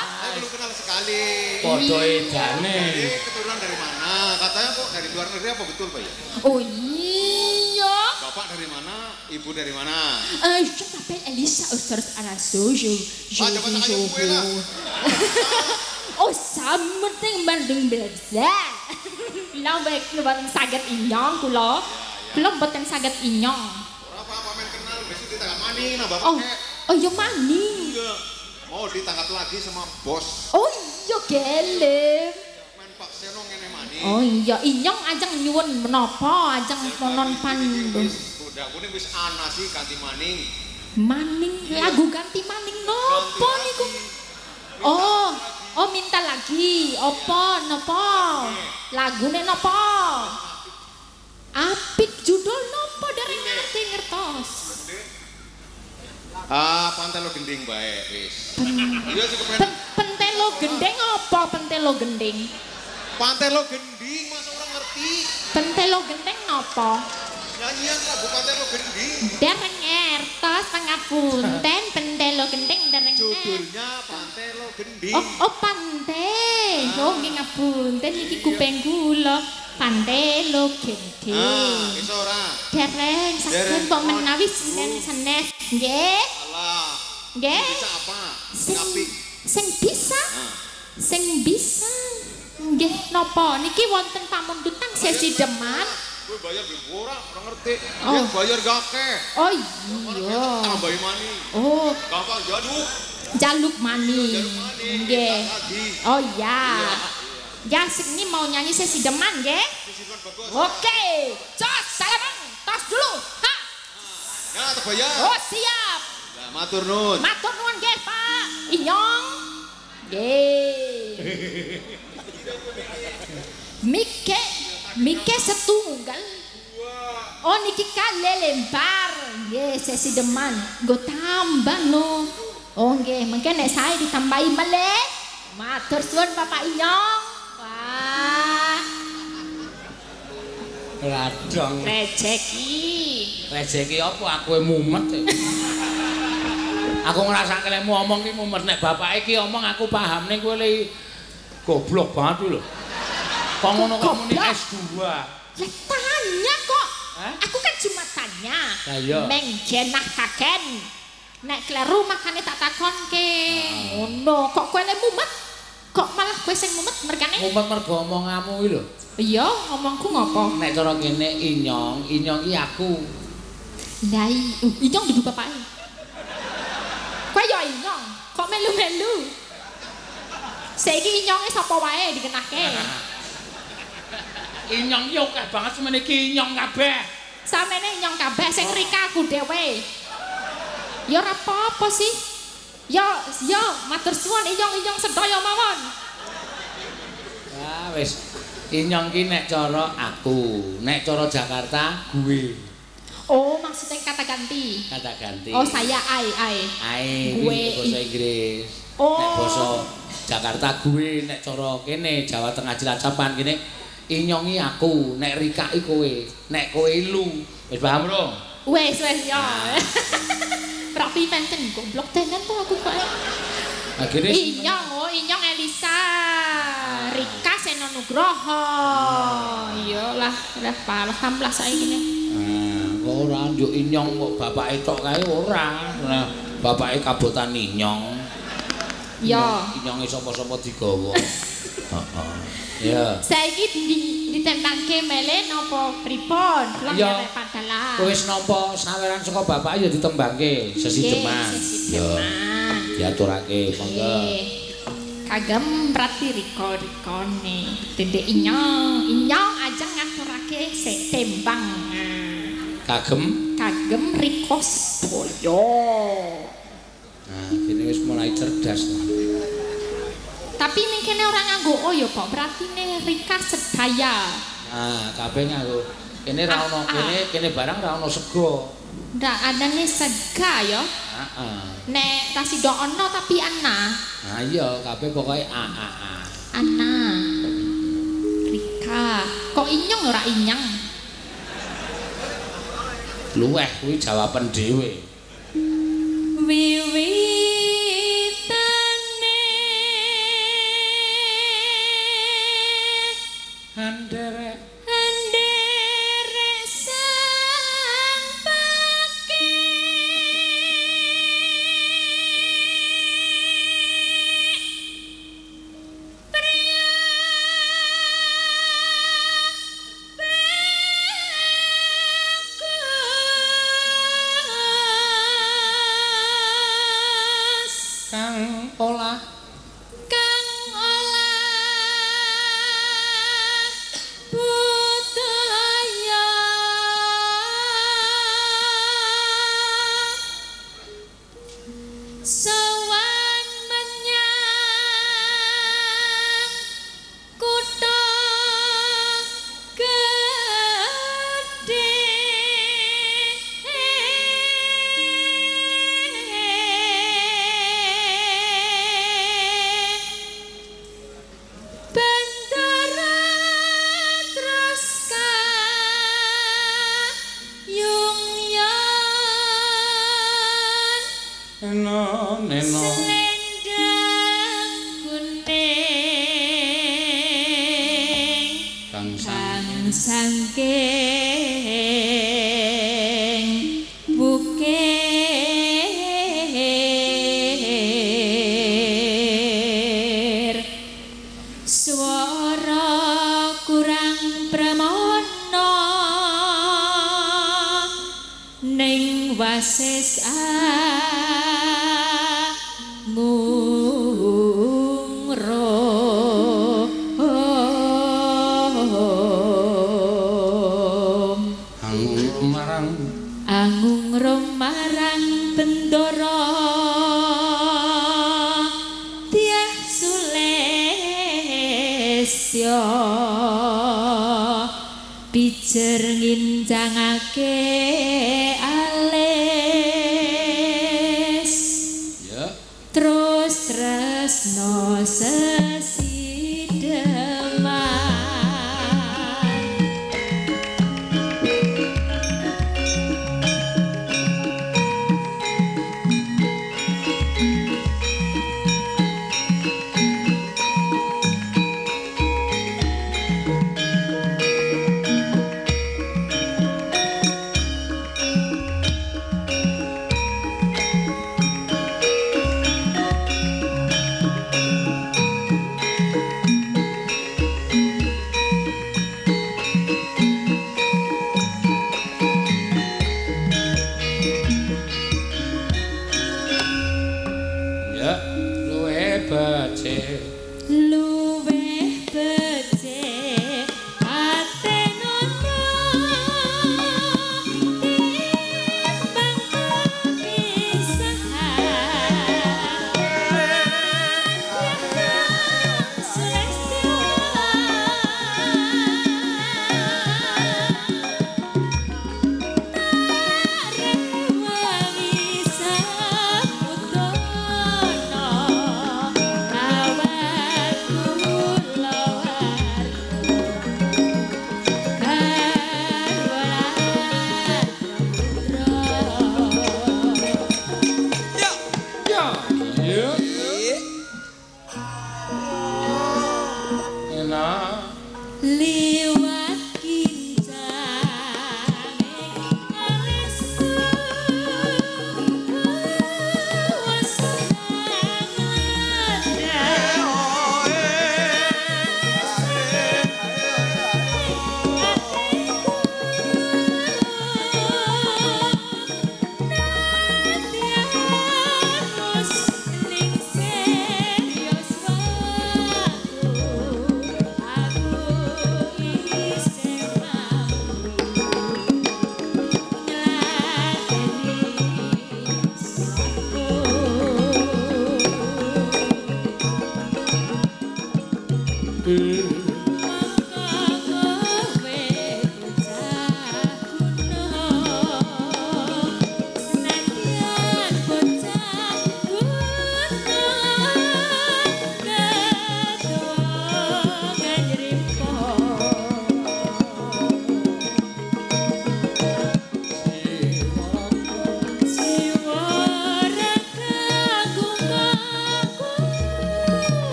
Saya belum kenal sekali. Padha edane. Jadi keturunan dari mana? Katanya kok dari luar negeri apa betul, Pak ya? Oh iya. Bapak dari mana? Ibu dari mana? Je m'appelle Elisa Osters Araso. Je Ah, jangan kayu gue lah. Oh, sampeting Bandung Belajar. Kula mboten saged inyong kula. Kula mboten saged inyong. Ora apa-apa main kenal besok ditangkap maning nah bapak Oh, kek. oh ya maning. Iya. Mau ditangkap lagi sama bos. Oh iya gelem. Main Pak Seno ngene maning. Oh iya, inyong ajeng nyuwun menapa, ajeng monon pandu. Udah kuning wis ana sih ganti maning. Maning lagu ganti maning nopo niku? Oh, oh minta lagi. Apa napa? Lagune napa? Apik judul napa dereng ngerti ngertos. Ah, Pantelo Gending bae wis. Iya sih kepen. Pentelo gending apa pentelo gending? Pantelo Gending masa orang ngerti. Pentelo gending napa? Nyanyian lagu Pantelo Gending. Dereng ngertos pangapunten pentelo gending dereng. Judulnya Pantelo Gending. Oh, oh pante. Oh nggih ngapunten iki kuping kula. Pantelo gending. Ah, iso ora? Dereng saged mbok menawi senen-senes. Nggih. Alah. Nggih. Bisa apa? Sing sing bisa. Sing bisa. Nggih napa niki wonten pamundutan sesi deman. Gue bayar beli ora, ora ngerti. Oh. Bayar gak akeh. Oh iya. Tambahi mani. Oh. Gampang jaluk. Jaluk mani. Nggih. Oh iya. Ya sing ini mau nyanyi sesi deman nggih. Oke. Jos, salam. Tos dulu. Ha. Ya, terbayar. Oh, siap. Lah, matur nuwun. Matur nuwun nggih, Pak. Inyong. Nggih. Mike, mike setunggal. Oh niki kale lempar. Nggih, sesi deman. Nggo tambah no. Oh nggih, mengke nek sae ditambahi melih. Matur suwun Bapak Inyong. Wah. Ladong. Rejeki. Rejeki apa aku mumet. Aku ngrasake lek omong ki mumet nek bapake ki omong aku paham ning kowe le goblok banget lho. Kok ngono kok muni S2. Lah tanya kok. Hah? Aku kan cuma tanya. Lah iya. Mengjenah kaken. Nek kleru makane tak takonke. Ngono kok kowe le mumet? Kok malah kowe sing mumet mergane? Mumet mergo omonganmu kuwi lho. Iya, ngomongku ngopo? Nek cara kene Inyong, Inyong ki aku. Lah Inyong dudu bapake. Kowe ya Inyong, kok melu-melu. Saiki Inyonge sapa wae dikenake. Inyong ki akeh banget semene iki Inyong kabeh. Samene Inyong kabeh sing Rika aku dhewe. Ya ora apa-apa sih. Ya, ya matur suwun Inyong-inyong sedaya mawon. Ya wis. Inyong ki nek cara aku, nek cara Jakarta gue. Oh, maksudnya kata ganti. Kata ganti. Oh, saya ai ai. Ai gue basa Inggris. Oh. Nek basa Jakarta gue, nek cara kene Jawa Tengah Cilacapan kene Inyongi aku, nek Rika i kowe, nek kowe lu. Wis paham rong? Wis wis ya. Berarti pancen goblok tenan to aku kok. Akhirnya Inyong, oh Inyong Elisa, Rika Seno Nugroho. Iya lah, lah paham lah saiki ne. Ah, kok ora njuk inyong kok bapake tok kae ora. Nah, bapake kabotan inyong. Ya. Inyonge sapa-sapa digawa. Heeh. Ya. Saiki ditembangke mele napa pripun? Kula Ya. ngerep padalah. Kowe wis nampa saweran saka bapak ya ditembangke sesideman. Nggih, Ya. sesideman. Diaturake monggo. Nggih. Kagem prati rika-rikane. Dendek inyong, inyong ajeng ngaturake sik tembang. Kagem. Kagem rika sedaya. Nah, kene wis mulai cerdas. Tapi ning kene ora nganggo o ya, Pak. Berarti ne rika sedaya. Nah, kabeh nganggo. Kene ra ono, kene kene barang ra ono sego. Ndak adane sega ya. Heeh. Nek tasido ono tapi ana. Nah iya, kabeh pokoke a a a. Ana. Rika. Kok inyong ora inyang? Luweh kuwi jawaban dhewe. Wiwitane Anderek anderek sang pakir priya bagus kang olah kang olah budaya sowan menyang kutha gedhe Bendera terus kayungyan eno neno selendang kuning kang sang kang sangking bukir swara kurang pramana ning wasis angungrum angung marang angungrum marang bendara tiah sulesya pijer ngincangake alis ya terus tresno sesideman.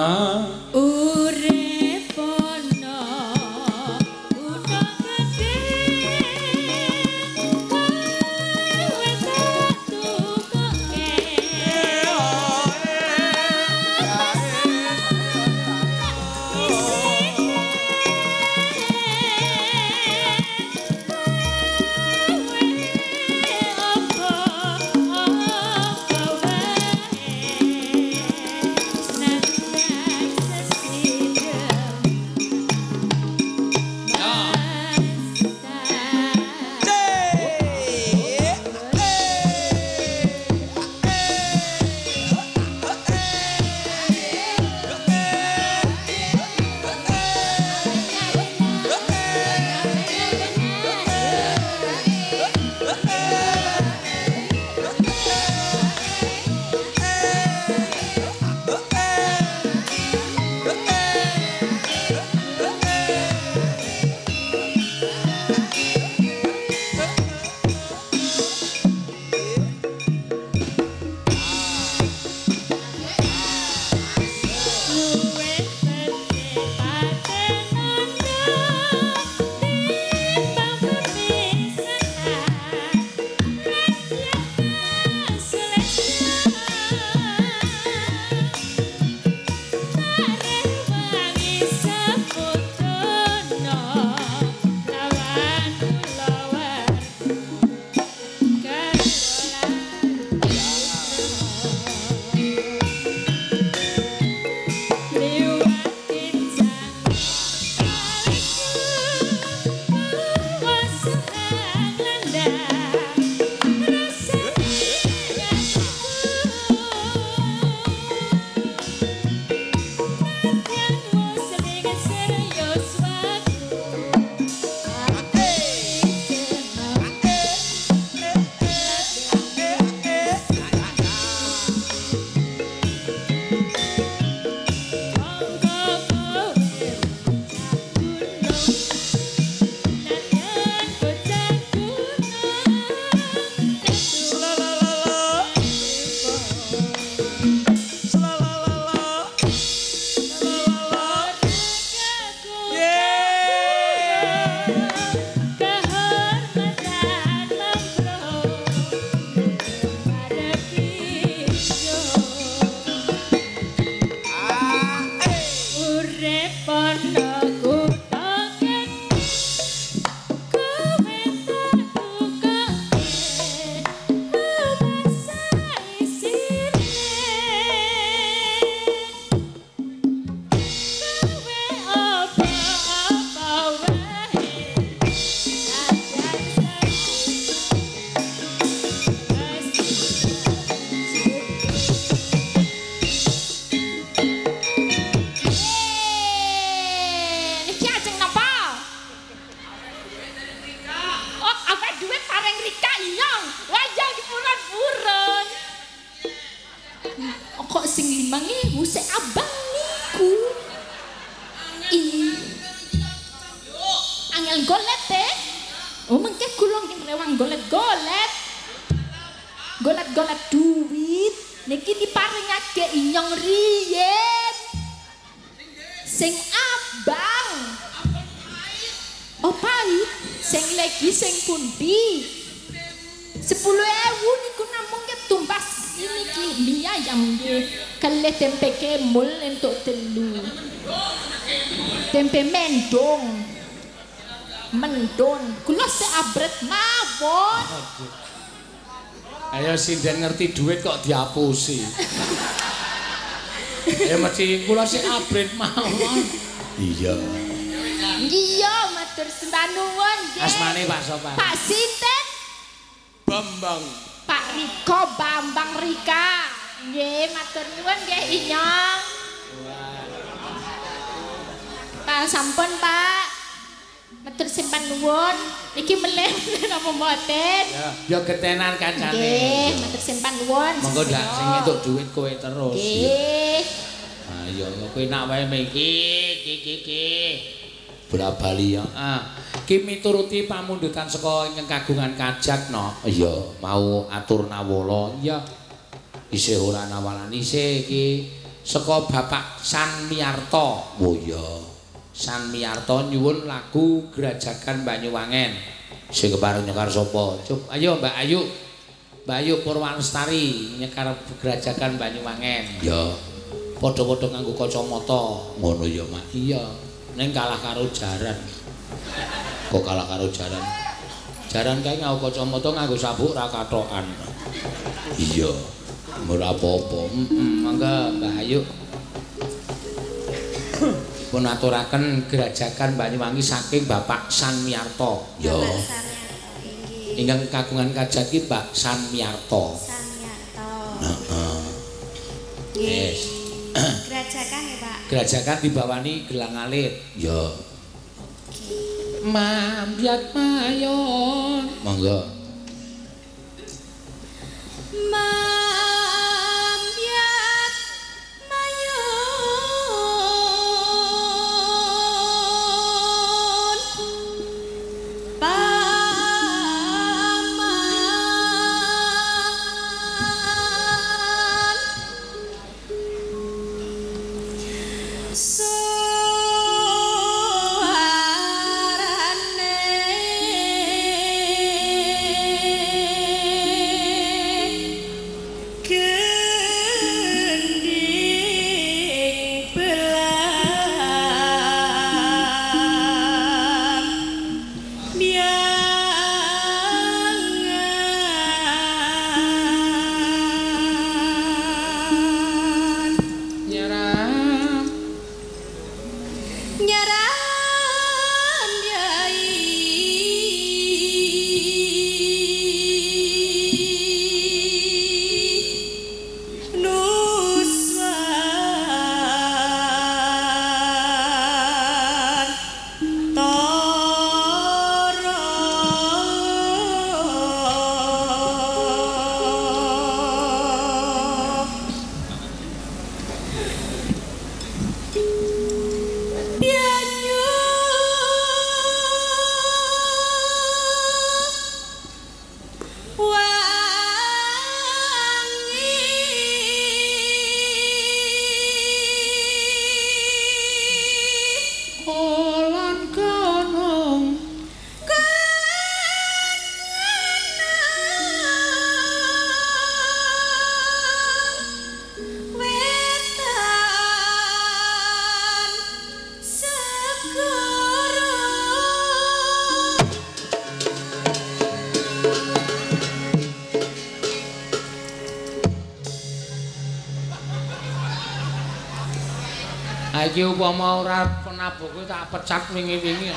Urip ana kutha gedhe kowe tak tukoke Tempe mendong, mendon, kula seabret mawon. Ayo sinden ngerti duit kok diapusi. Ayo mesti kula seabret mawon. Iya. Iya, matur sembah nuwun nggih. Asmane Pak sapa? Pak sinten? Bambang. Pak Riko Bambang Rika. Nggih, matur nuwun nggih inyong. Pak sampun Pak. Matur simpan nuwun. Iki meleh napa mboten? Ya getenan kancane. Nggih, matur simpan nuwun. Monggo ndak sing entuk dhuwit kowe terus. Nggih. Ayo kowe nak wae iki iki iki. Bola-bali ya. Ah, ki mituruti pamundutan saka ingkang kagungan kajat no. Iya, mau atur nawala. Iya. Isih ora nawalan isih iki Saka Bapak San Miarto. Oh iya. San Miarto nyuwun lagu Grajagan Banyuwangen. Sing kepareng nyekar sapa? Cuk, ayo Mbak Ayu. Mbak Ayu Purwanestari nyekar Grajagan Banyuwangen. Ya. Padha-padha nganggo kacamata. Ngono ya, Mak. Iya. Ning kalah karo jaran. Kok kalah karo jaran? Jaran kae nganggo kacamata nganggo sabuk ra kathokan. Iya. Ora apa-apa. Mangga Mbak Ayu. Pun aturaken Grajagan Banyuwangi saking Bapak San Miarto. Ya. Ingkang kagungan kajat ki Mbak San Miarto. San Miarto. Heeh. Yes. Grajagan ya, Pak. Grajagan dibawani gelang alit. Ya. Oke. Mambyat mayon. Monggo. Mambyat mayon paman suarane gending belam biangan Nyaram. nyaram yai nuswan tara Banyu wangi Kolan konong. Kenang wetan segara. Ha iki upama ora penabuhku tak pecat wingi-wingi.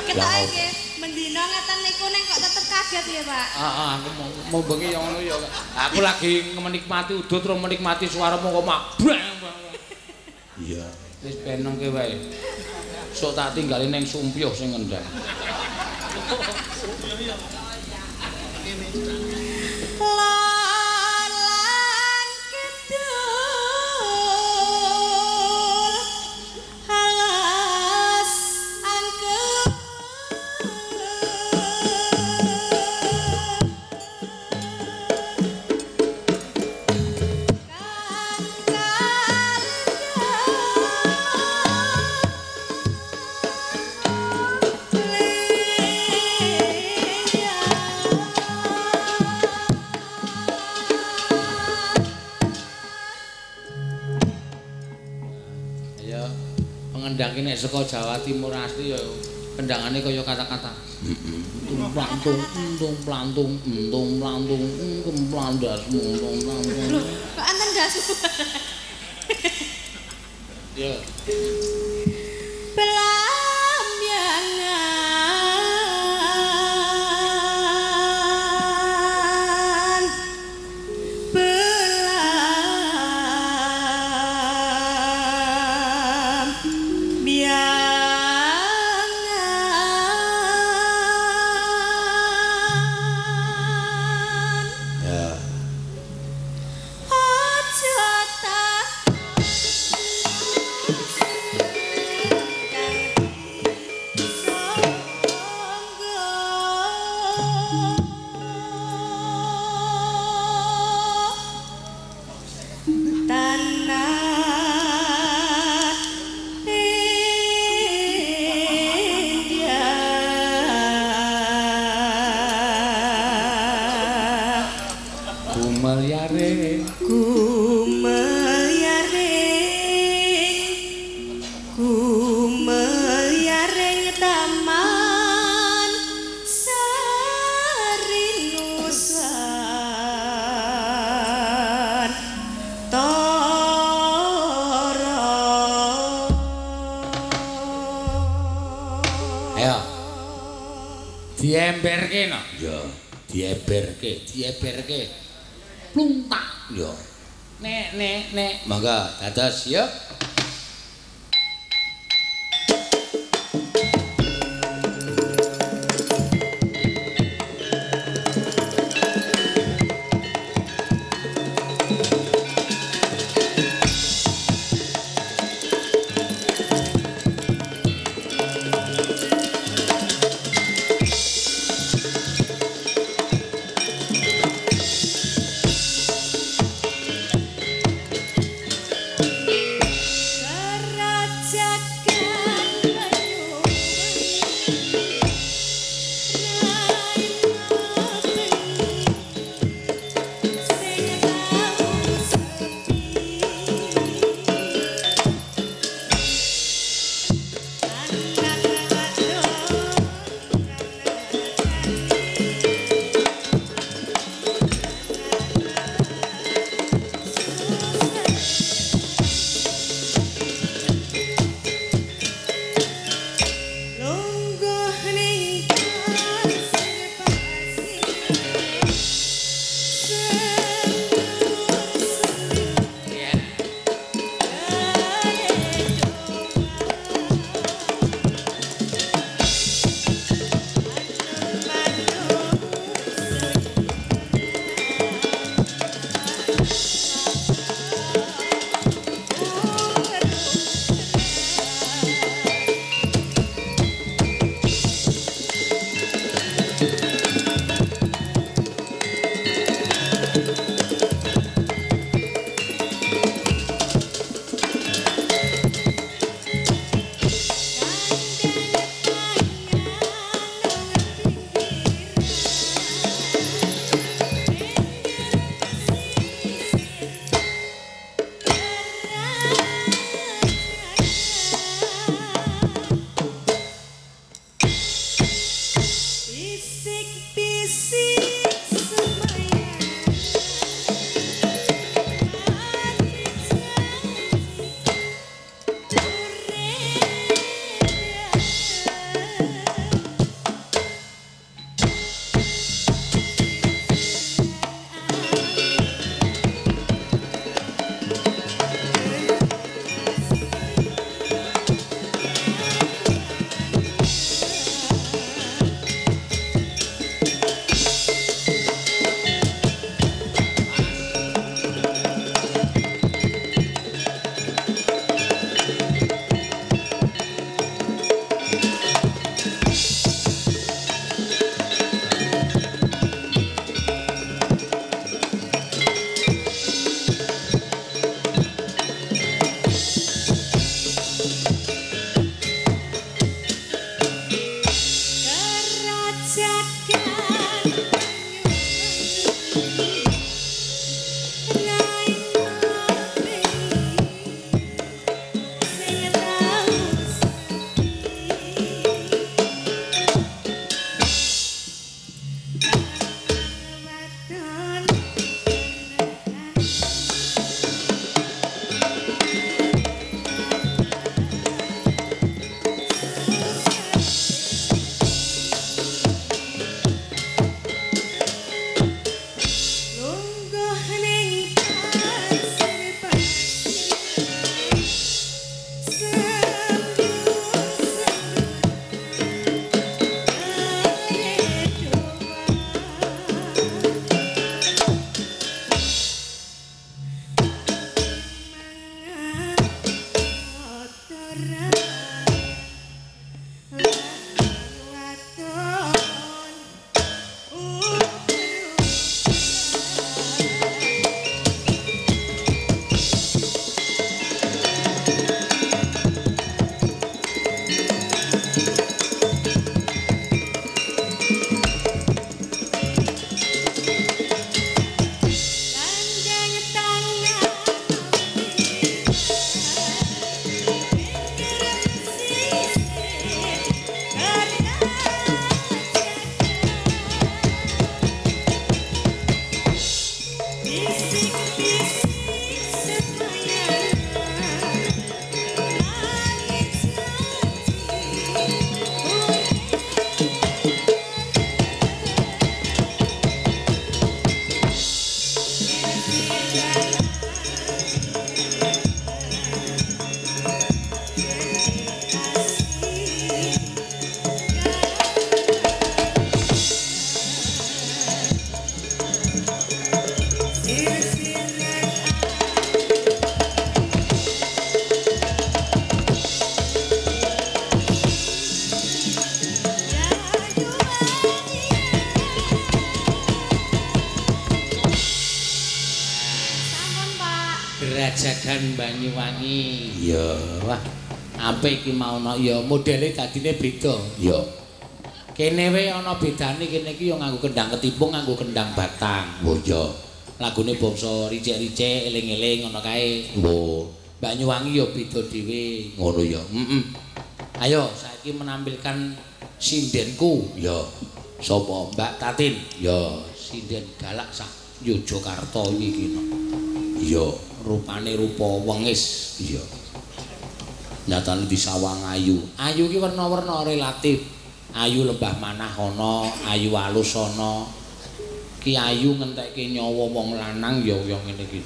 Ketoke nggih mendina ngeten niku ning kok tetep kaget ya, Pak. Heeh, aku mau bengi ya ngono ya. Aku lagi menikmati udut terus menikmati suaramu kok mak. Iya. Wis benengke wae. Sok tak tinggalin ning sumpyuh sing ngendang. Lalan kidul alas angker Ya pengendang ki nek saka Jawa Timur asli ya kendangane kaya kata-kata. Entung plantung, entung plantung, entung plantung, entung plandasmu, entung plantung. Loh, kok enten dasu? Ya. Belamyangan belam biangan Ya. aja tak Diemberke no. Ya, dieberke, dieberke. Plungtak ya. Nek nek nek monggo dados yuk. Sinden Banyuwangi. Iya, wah. Apik iki mau ana ya modele dadine beda. Iya. Kene wae ana bedane, kene iki ya nganggo kendang ketipung, nganggo kendang batang. Oh iya. Lagune bangsa ricik-ricik, eling-eling ngono kae. Oh. Banyuwangi ya beda dhewe. Ngono ya. Heeh. Ayo saiki menampilkan sindenku. Ya. Sapa? Mbak Tatin. Ya, sinden galak sak Yogyakarta iki iki. Iya, rupane rupa wengis. Iya. Nyatane disawang ayu. Ayu iki werna-werna relatif. Ayu lembah manah ana, ayu alus ana. Ki ayu ngentekke nyawa wong lanang ya ya ngene iki.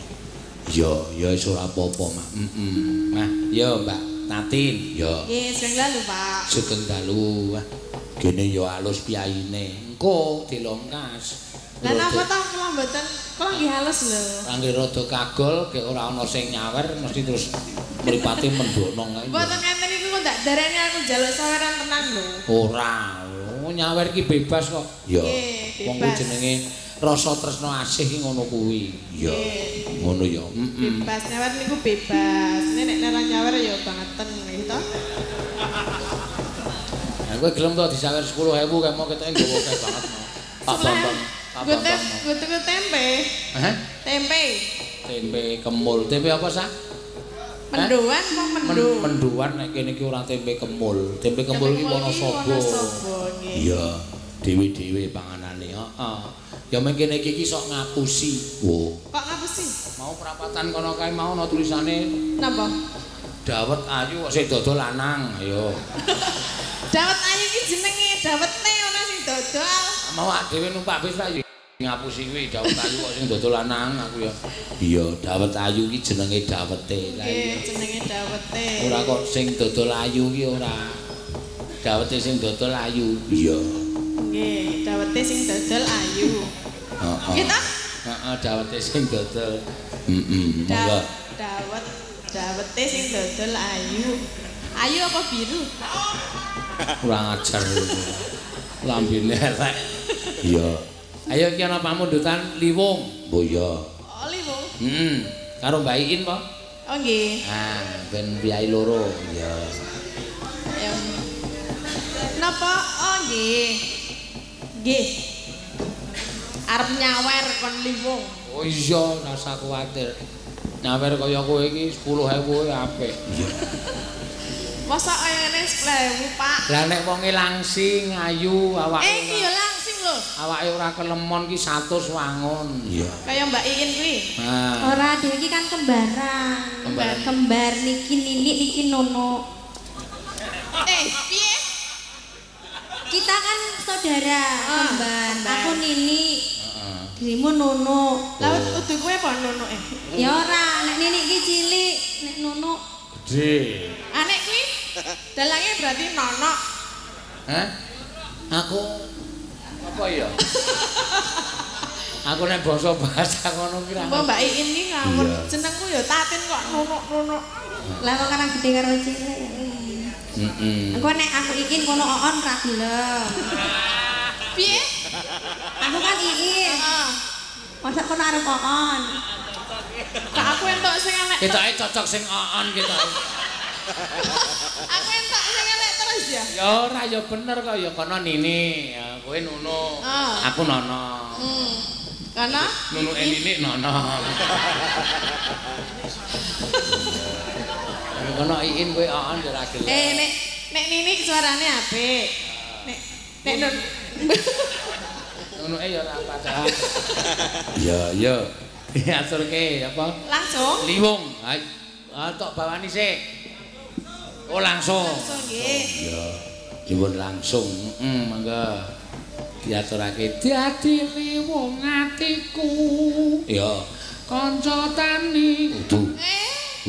Ya, ya wis ora apa-apa, Mak. Heeh. Nah, ya Mbak Tatin, ya. Nggih, sugeng dalu, Pak. Sugeng dalu. Wah, kene ya alus piyayine. Engko dilongkas. Lah napa ta kula mboten, kula nggih halus lho. Angger rada kagol, gek ora ana sing nyawer mesti terus mripate mendono kae. Mboten ngenten niku kok ndak darani aku njaluk saweran tenan lho. Ora, nyawer iki bebas kok. Ya. Wong kuwi jenenge rasa tresna asih iki ngono kuwi. Ya. Ngono ya. Heeh. Bebas nyawer niku bebas. Nek nek ora nyawer ya bangeten gitu. Lah kowe gelem to disawer 10.000 kae mau ketoke nggawa akeh banget mau. Pak Bambang. Gue tuku tempe. Hah? Tempe. Tempe kemul. Tempe apa sah? Mendoan apa mendo? Mendoan nek kene iki ora tempe kemul. Tempe kemul iki Wonosobo. Iya, dhewe-dhewe panganane. Heeh. Ya meng kene iki sok ngapusi. Wo. Kok ngapusi? Mau perapatan kono kae mau ana tulisane napa? Dawet ayu kok sing dodol lanang. Ayo. Dawet ayu iki jenenge dawete ana sing dodol. Mau awak dhewe numpak bis ta ngapusi kuwi dawet ayu kok sing dodol lanang aku ya. Iya, dawet ayu iki jenenge dawete. Lah iya jenenge dawete. Ora kok sing dodol ayu ki ora. Dawete sing dodol ayu. Iya. Nggih, dawete sing dodol ayu. Heeh. Nggih ta? Heeh, dawete sing dodol. Heeh, monggo. Dawet, dawete sing dodol ayu. Ayu apa biru? Kurang ajar. Lambene elek. Iya. Ayo iki ana pamundutan liwung. Oh iya. Oh, liwung. Heeh. Karo Mbak Iin po? Oh nggih. Ah, ben piyai loro. Iya. Ayo. Napa? Oh nggih. Nggih. Arep nyawer kon liwung. Oh iya, rasa kuwatir. Nyawer kaya kowe iki 10.000 apik. Iya. Mosok kaya ngene 10.000, Pak. Lah nek wonge langsing ayu awake. Eh iki ya langsing lho. Awake ora kelemon ki 100 wangun. Iya. Kaya Mbak Iin kuwi. Nah. Ora dhewe iki kan kembaran. Kembar niki Nini niki Nono. Eh, piye? Kita kan saudara, kembar. Aku Nini. Heeh. Dirimu Nono. Lah udu kowe apa Nono eh? Ya ora, nek Nini iki cilik, nek Nono gede. Ah nek kuwi dalange berarti Nono. Hah? Aku apa ya? Aku nek basa bahasa ngono ki ra. Mbok Mbak Iin ki ngawur. Jenengku ya Tatin kok Nono-nono. Lah kok kan gede karo cilik. Heeh. Engko nek aku Iin kono oon ra gelem. Piye? Aku kan Iin. Heeh. Masa kono arep oon. Kak aku entuk sing elek. Ketoke cocok sing oon ketoke. Aku entuk sing elek terus ya? Ya ora ya bener kok ya kono Nini, ya kowe Nono. Aku Nono. Kono? Nunuke Nini Nono. Kono Iin kowe oon ya ora gelem. Eh nek nek Nini suarane apik. Nek nek Nun Nunuke ya ora padha. Ya ya. Diaturke apa? Langsung. Liwung. Ha tok bawani sik. Oh langsung. Langsung nggih. Iya. Nyuwun langsung. Heeh, monggo. Diaturake dadi liwung atiku. Ya. Kanca tani. Kudu.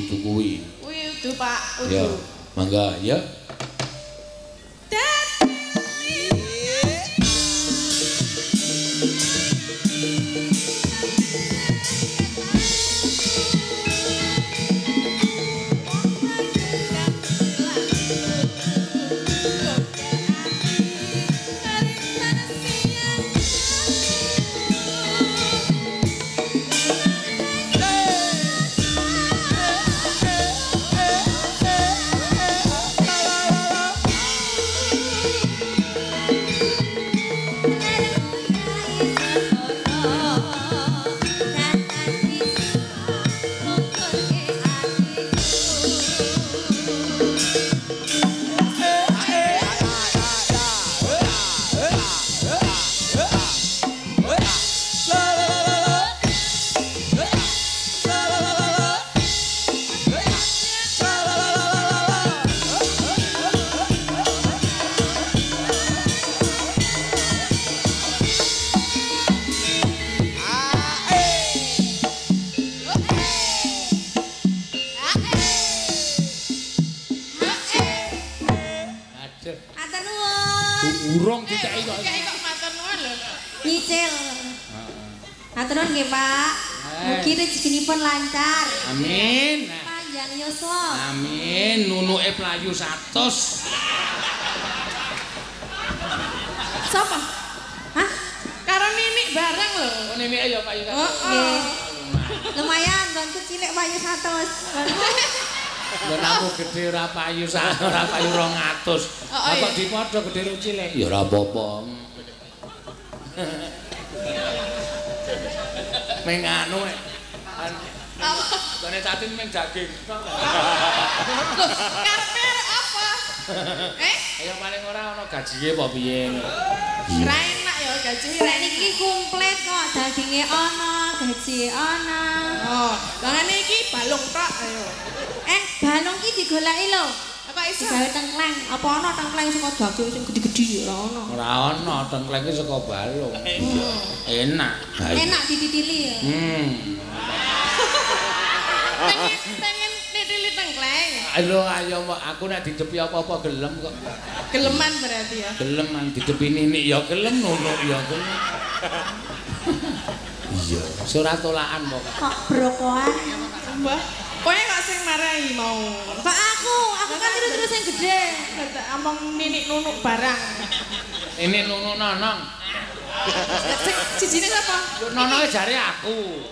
Kudu kuwi. Kuwi kudu, Pak. Kudu. Ya. Monggo ya. Dadi Matur nuwun. Urung diteki kok. Diteki kok matur nuwun lho. Nyicil. Matur nuwun nggih, Pak. Mugi rezekinipun lancar. Amin. Panjang yuswa. Amin. Nunuke playu 100. Sapa? Hah? Karo Ninik bareng lho. Oh, Ninik ya payu 100. Heeh. Lumayan, nggonku cilik payu 100. Nggon aku gedhe ora payu ora payu 200. Lah kok dipadha gedhe ro cilik? Ya ora apa-apa. Meng anu nek gone Tatin meng daging. Lho, karepe arep apa? Eh? Ya paling ora ana gajihe apa piye. Ora enak ya gaji. Nek niki komplit kok, daginge ana, gajihe ana. Oh, lah ngene iki balung tok ayo. Balung ki digoleki lho. Apa iso? Digawe tengkleng. Apa ana tengkleng saka daging sing gedhe-gedhe ora ana. Ora ana, tengkleng ki saka balung. Iya. Enak. Enak dititili ya. Pengen nitili tengkleng. Lho ayo aku nek didepi apa-apa gelem kok. Geleman berarti ya. Geleman didepi Ninik ya gelem, Nunuk ya gelem. Iya, ora tolakan pokoke. Kok brokoan. Mbah, kowe kok sing marahi mau. Kok aku kan terus-terus sing gedhe. Among Ninik Nunuk barang. Ninik Nunuk Nonong. Sing sijine sapa? Nonoke jare aku.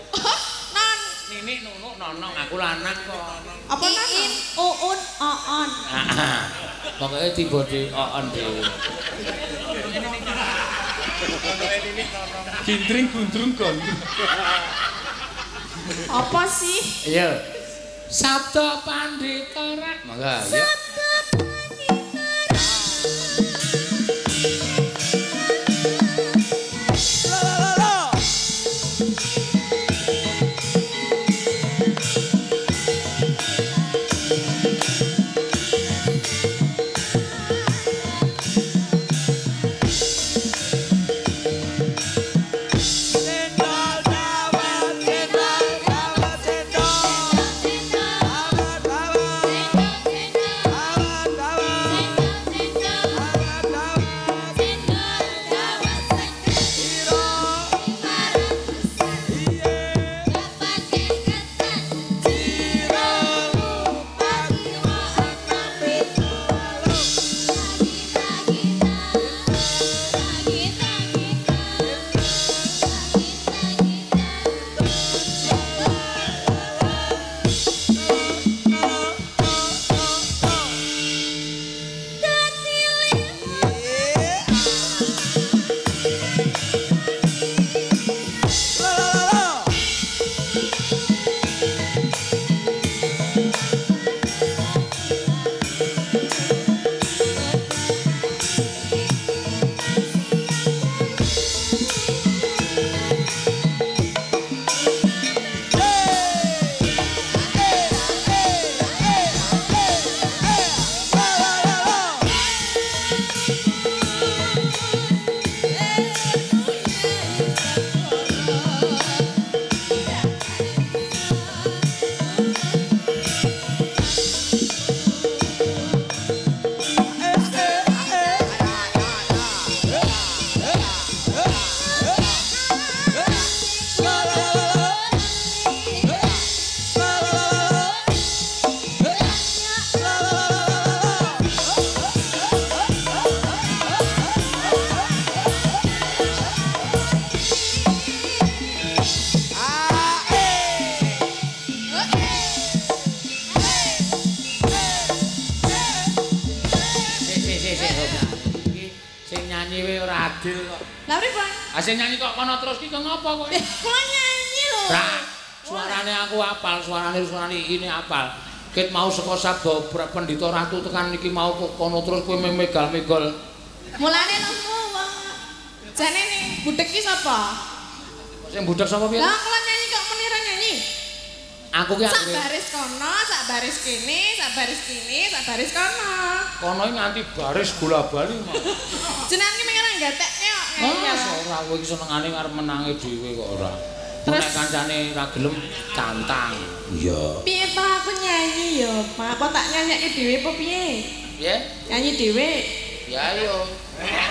Non. Ninik Nunuk Nonong, aku lanang kok. Apa nonong? Iin, uun, oon. Pokoke tiba di oon dhewe. Gindring gundrung gondrung. Apa sih? Iya. Sabda Pandita Rak. Mangga ya. Sabda Pandita Rak. La la la. Sing nyanyi kok kono terus ki ngopo kowe? Kula nyanyi lho. Ra, suarane aku apal, suarane ini apal. Ket mau saka Sabda Pendhita Ratu tekan iki mau kok kono terus kowe megal-megol. Mulane lemu wong. Jane ning budhek ki sapa? Sing budhek sapa piye? Lah kula nyanyi kok muni ra nyanyi. Aku ki sak baris kono, sak baris kene, sak baris kene, sak baris kono. Kono iki nganti baris bola-bali mah. Jenengan ki mung ora gatekne kok. Mas ora kowe iki senengane arep menange dhewe kok ora. Terus nek kancane ra gelem tantang. Iya. Piye to aku nyanyi ya, Pak? Apa tak nyanyikke dhewe apa piye? Piye? Nyanyi dhewe. Ya ayo.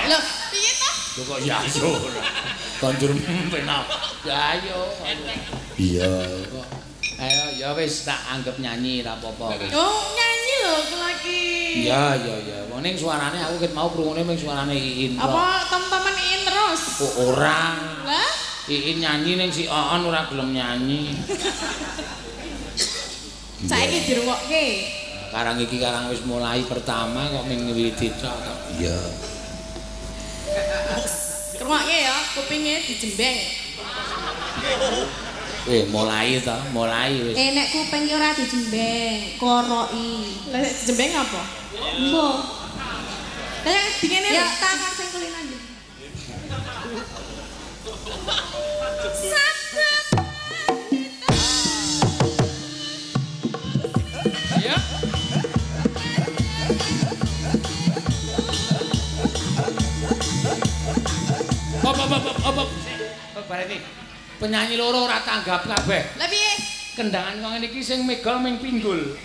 Lho, piye to? Lho kok ya ayo ora. Konjur penak. Ya ayo. Iya kok. Ayo ya wis tak anggap nyanyi ra apa-apa wis. Oh, nyanyi lho aku lagi. Iya iya iya. Wong ning suarane aku ket mau krungune ming suarane Iin. Apa teman-teman Iin terus? Oh, ora. Lah? Iin nyanyi ning si Oon ora gelem nyanyi. Saiki dirungokke. Karang iki karang wis mulai pertama kok ming ngwiti tok kok. Iya. Rungokke ya, kupinge dijembeng. Mulai to, mulai wis. Nek kuping ki ora dijembeng, koroki. Lah nek dijembeng apa? Mbok. Lah dingene ya tangan sing kulinan. Ya. Op. Barene. Penyanyi loro ora tanggap kabeh. Lah piye? Kendangan kok ngene iki sing megol ming pinggul.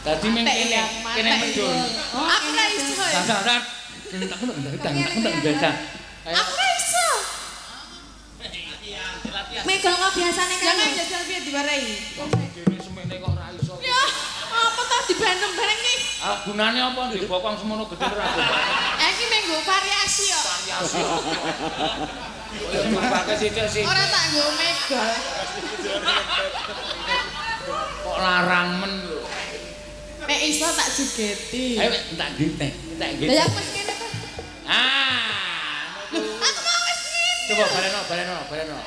Dadi ming kene, kene medhun. Aku ora iso. Aku ora iso. Megol kok biasane kan. Jangan jajal piye diwarai. Dene semene kok ora iso. Ya, apa ta dibandem bareng iki? Ah, gunane apa dibokong semono gedhe ora gombak. Iki menggo variasi kok. Variasi. Ya gombake sithik sih. Ora tak nggo megol. Kok larang men lho. Nek iso tak jugeti. Ayo tak giteh, tak giteh. Lah aku wis ngene to. Ah. Lho, aku mau wis ngene. Coba baleno.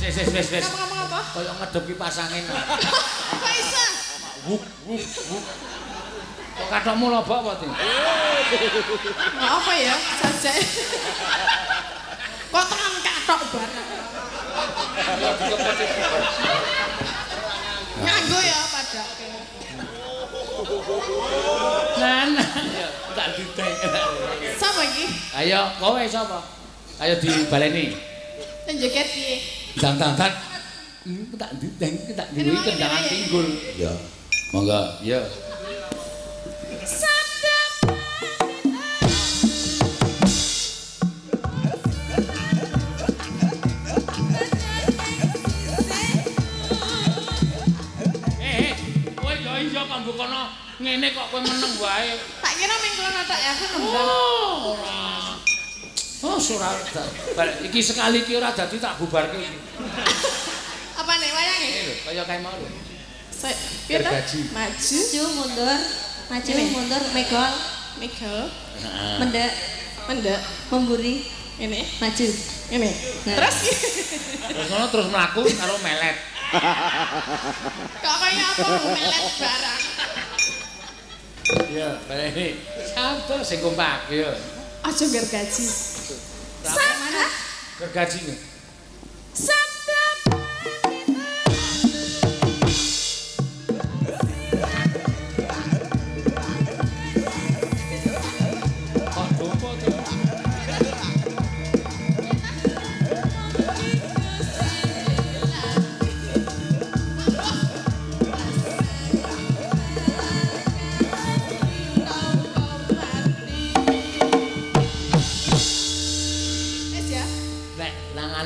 Wis. Ngomong apa? Kaya ngedep kipas angin. Kok iso? Wuk wuk wuk. Kok kathokmu lobok apa, Tin? Nggak apa ya, sajake. Kok tekan kathok bareng. Nganggo ya padake. Nah, ya tak ditek. Sapa iki? Ayo, kowe sapa? Ayo dibaleni. Joget piye? Dang dang dang. Tak ditek, tak diwi kendangan pinggul. Ya. Monggo, ya. Kowe ya iya kok mbok kono ngene kok kowe meneng wae. Tak kira ming kono tok ya aku nembang. Oh, ora. Oh, ora. Iki sekali iki ora dadi tak bubarke iki. Apa nek wayange? Lho, kaya kae mau lho. Piye ta? Maju, mundur. Maju, mundur, megol, megol. Mendek, mendek, memburi, ngene, maju, ngene. Terus terus ngono terus mlaku karo melet. Kok kaya apa melet barang. Iya, baleni. Sabtu sing kompak ya. Aja gergaji. Mana? Gergaji. Sabda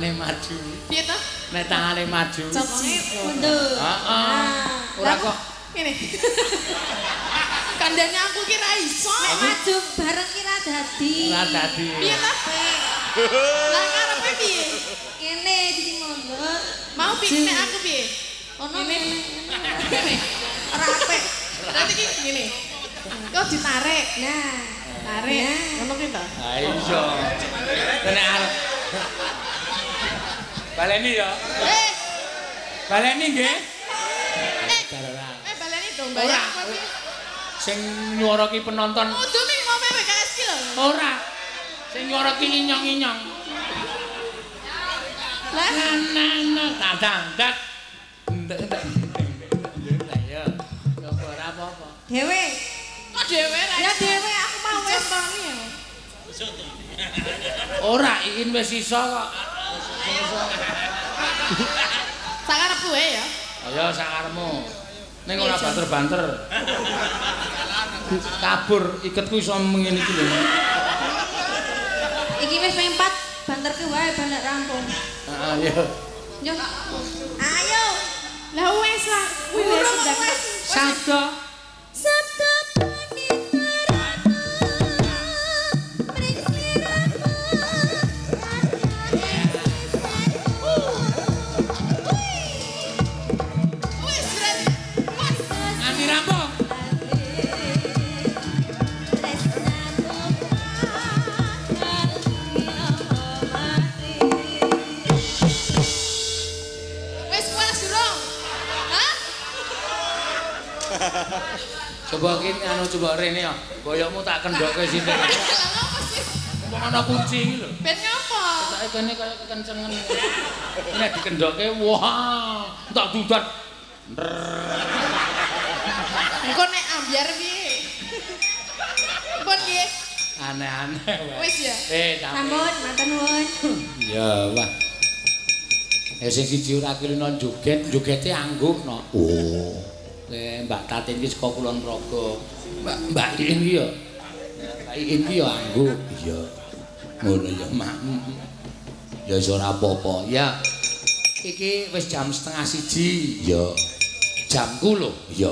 maju. Piye to? Nek tangane maju. Cokoke mundur. Heeh. Ora kok ngene. Kandhane aku ki ra iso. Nek maju bareng ki ra dadi. Ora dadi. Piye to? Lah karepe piye? Ngene iki mundur. Mau piye nek aku piye? Ono ngene. Ngene. Ora apik. Nanti ki ngene. Kok ditarik. Nah, tarik. Ngono ki to? Ha iya. Nek arep baleni ya. Baleni nggih. Baleni dong bayar apa piye? Sing nyuara ki penonton. Kudu ming mau PPKS ki lho. Ora. Sing nyuara ki inyong-inyong. Lah nah tandang dak. Ndak. Ya. Kok ora apa-apa. Dhewe. Kok dhewe ra? Ya dhewe aku mau wis contoni ya. Ora, iki wis iso kok. Sakarepku wae ya. Ayo sakarepmu. Ning ora banter-banter. Kabur iketku iso ngene iki lho. Iki wis ping 4, banterke wae ben nek rampung. Heeh, iya. Yo. Ayo. Lah wis lah, kuwi wis ndang. Sabda. Sabda panita ratu mring sliramu. Wis berarti. Wis. Nganti rampung. Wis puas durung? Hah? Coba kene anu coba rene ya. Boyokmu tak kendhokke sini. Lah ngopo sih? Wong ana kucing iki lho. Ben ngopo? Ketoke kene kaya kekencengan. Nek dikendokke wah, tak dudat. Engko nek ambyar piye? Pun nggih. Aneh-aneh wae. Wis ya. Sampun, matur nuwun. Ya wah. Ya sing siji ora kulino joget, jogete angguk no. Oh. Mbak Tatin iki saka Kulon Progo. Mbak Iin iki ya. Mbak Iin iki ya angguk. Iya. Ngono ya, Mak. Ya wis ora apa-apa. Ya. Iki wis jam 12.30. Ya. Jamku lho. Iya.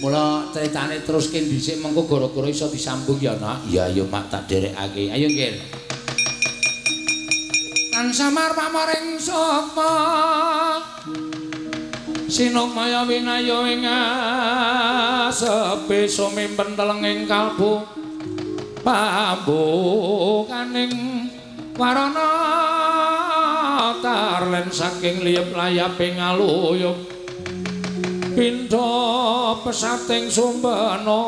Mula critane teruske dhisik mengko gara-gara iso disambung ya, Nak. Iya, ayo Mak tak derekake. Ayo, Nggir. Tan samar pamaring sapa Sinukmaya winaya ing asepe sumimpen telenging kalbu pambukaning warana tarlen saking liyep layaping aluyup pindha pesating sumbana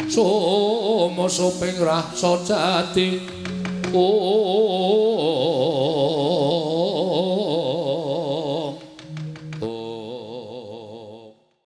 sumusuping rasa jati. Oh.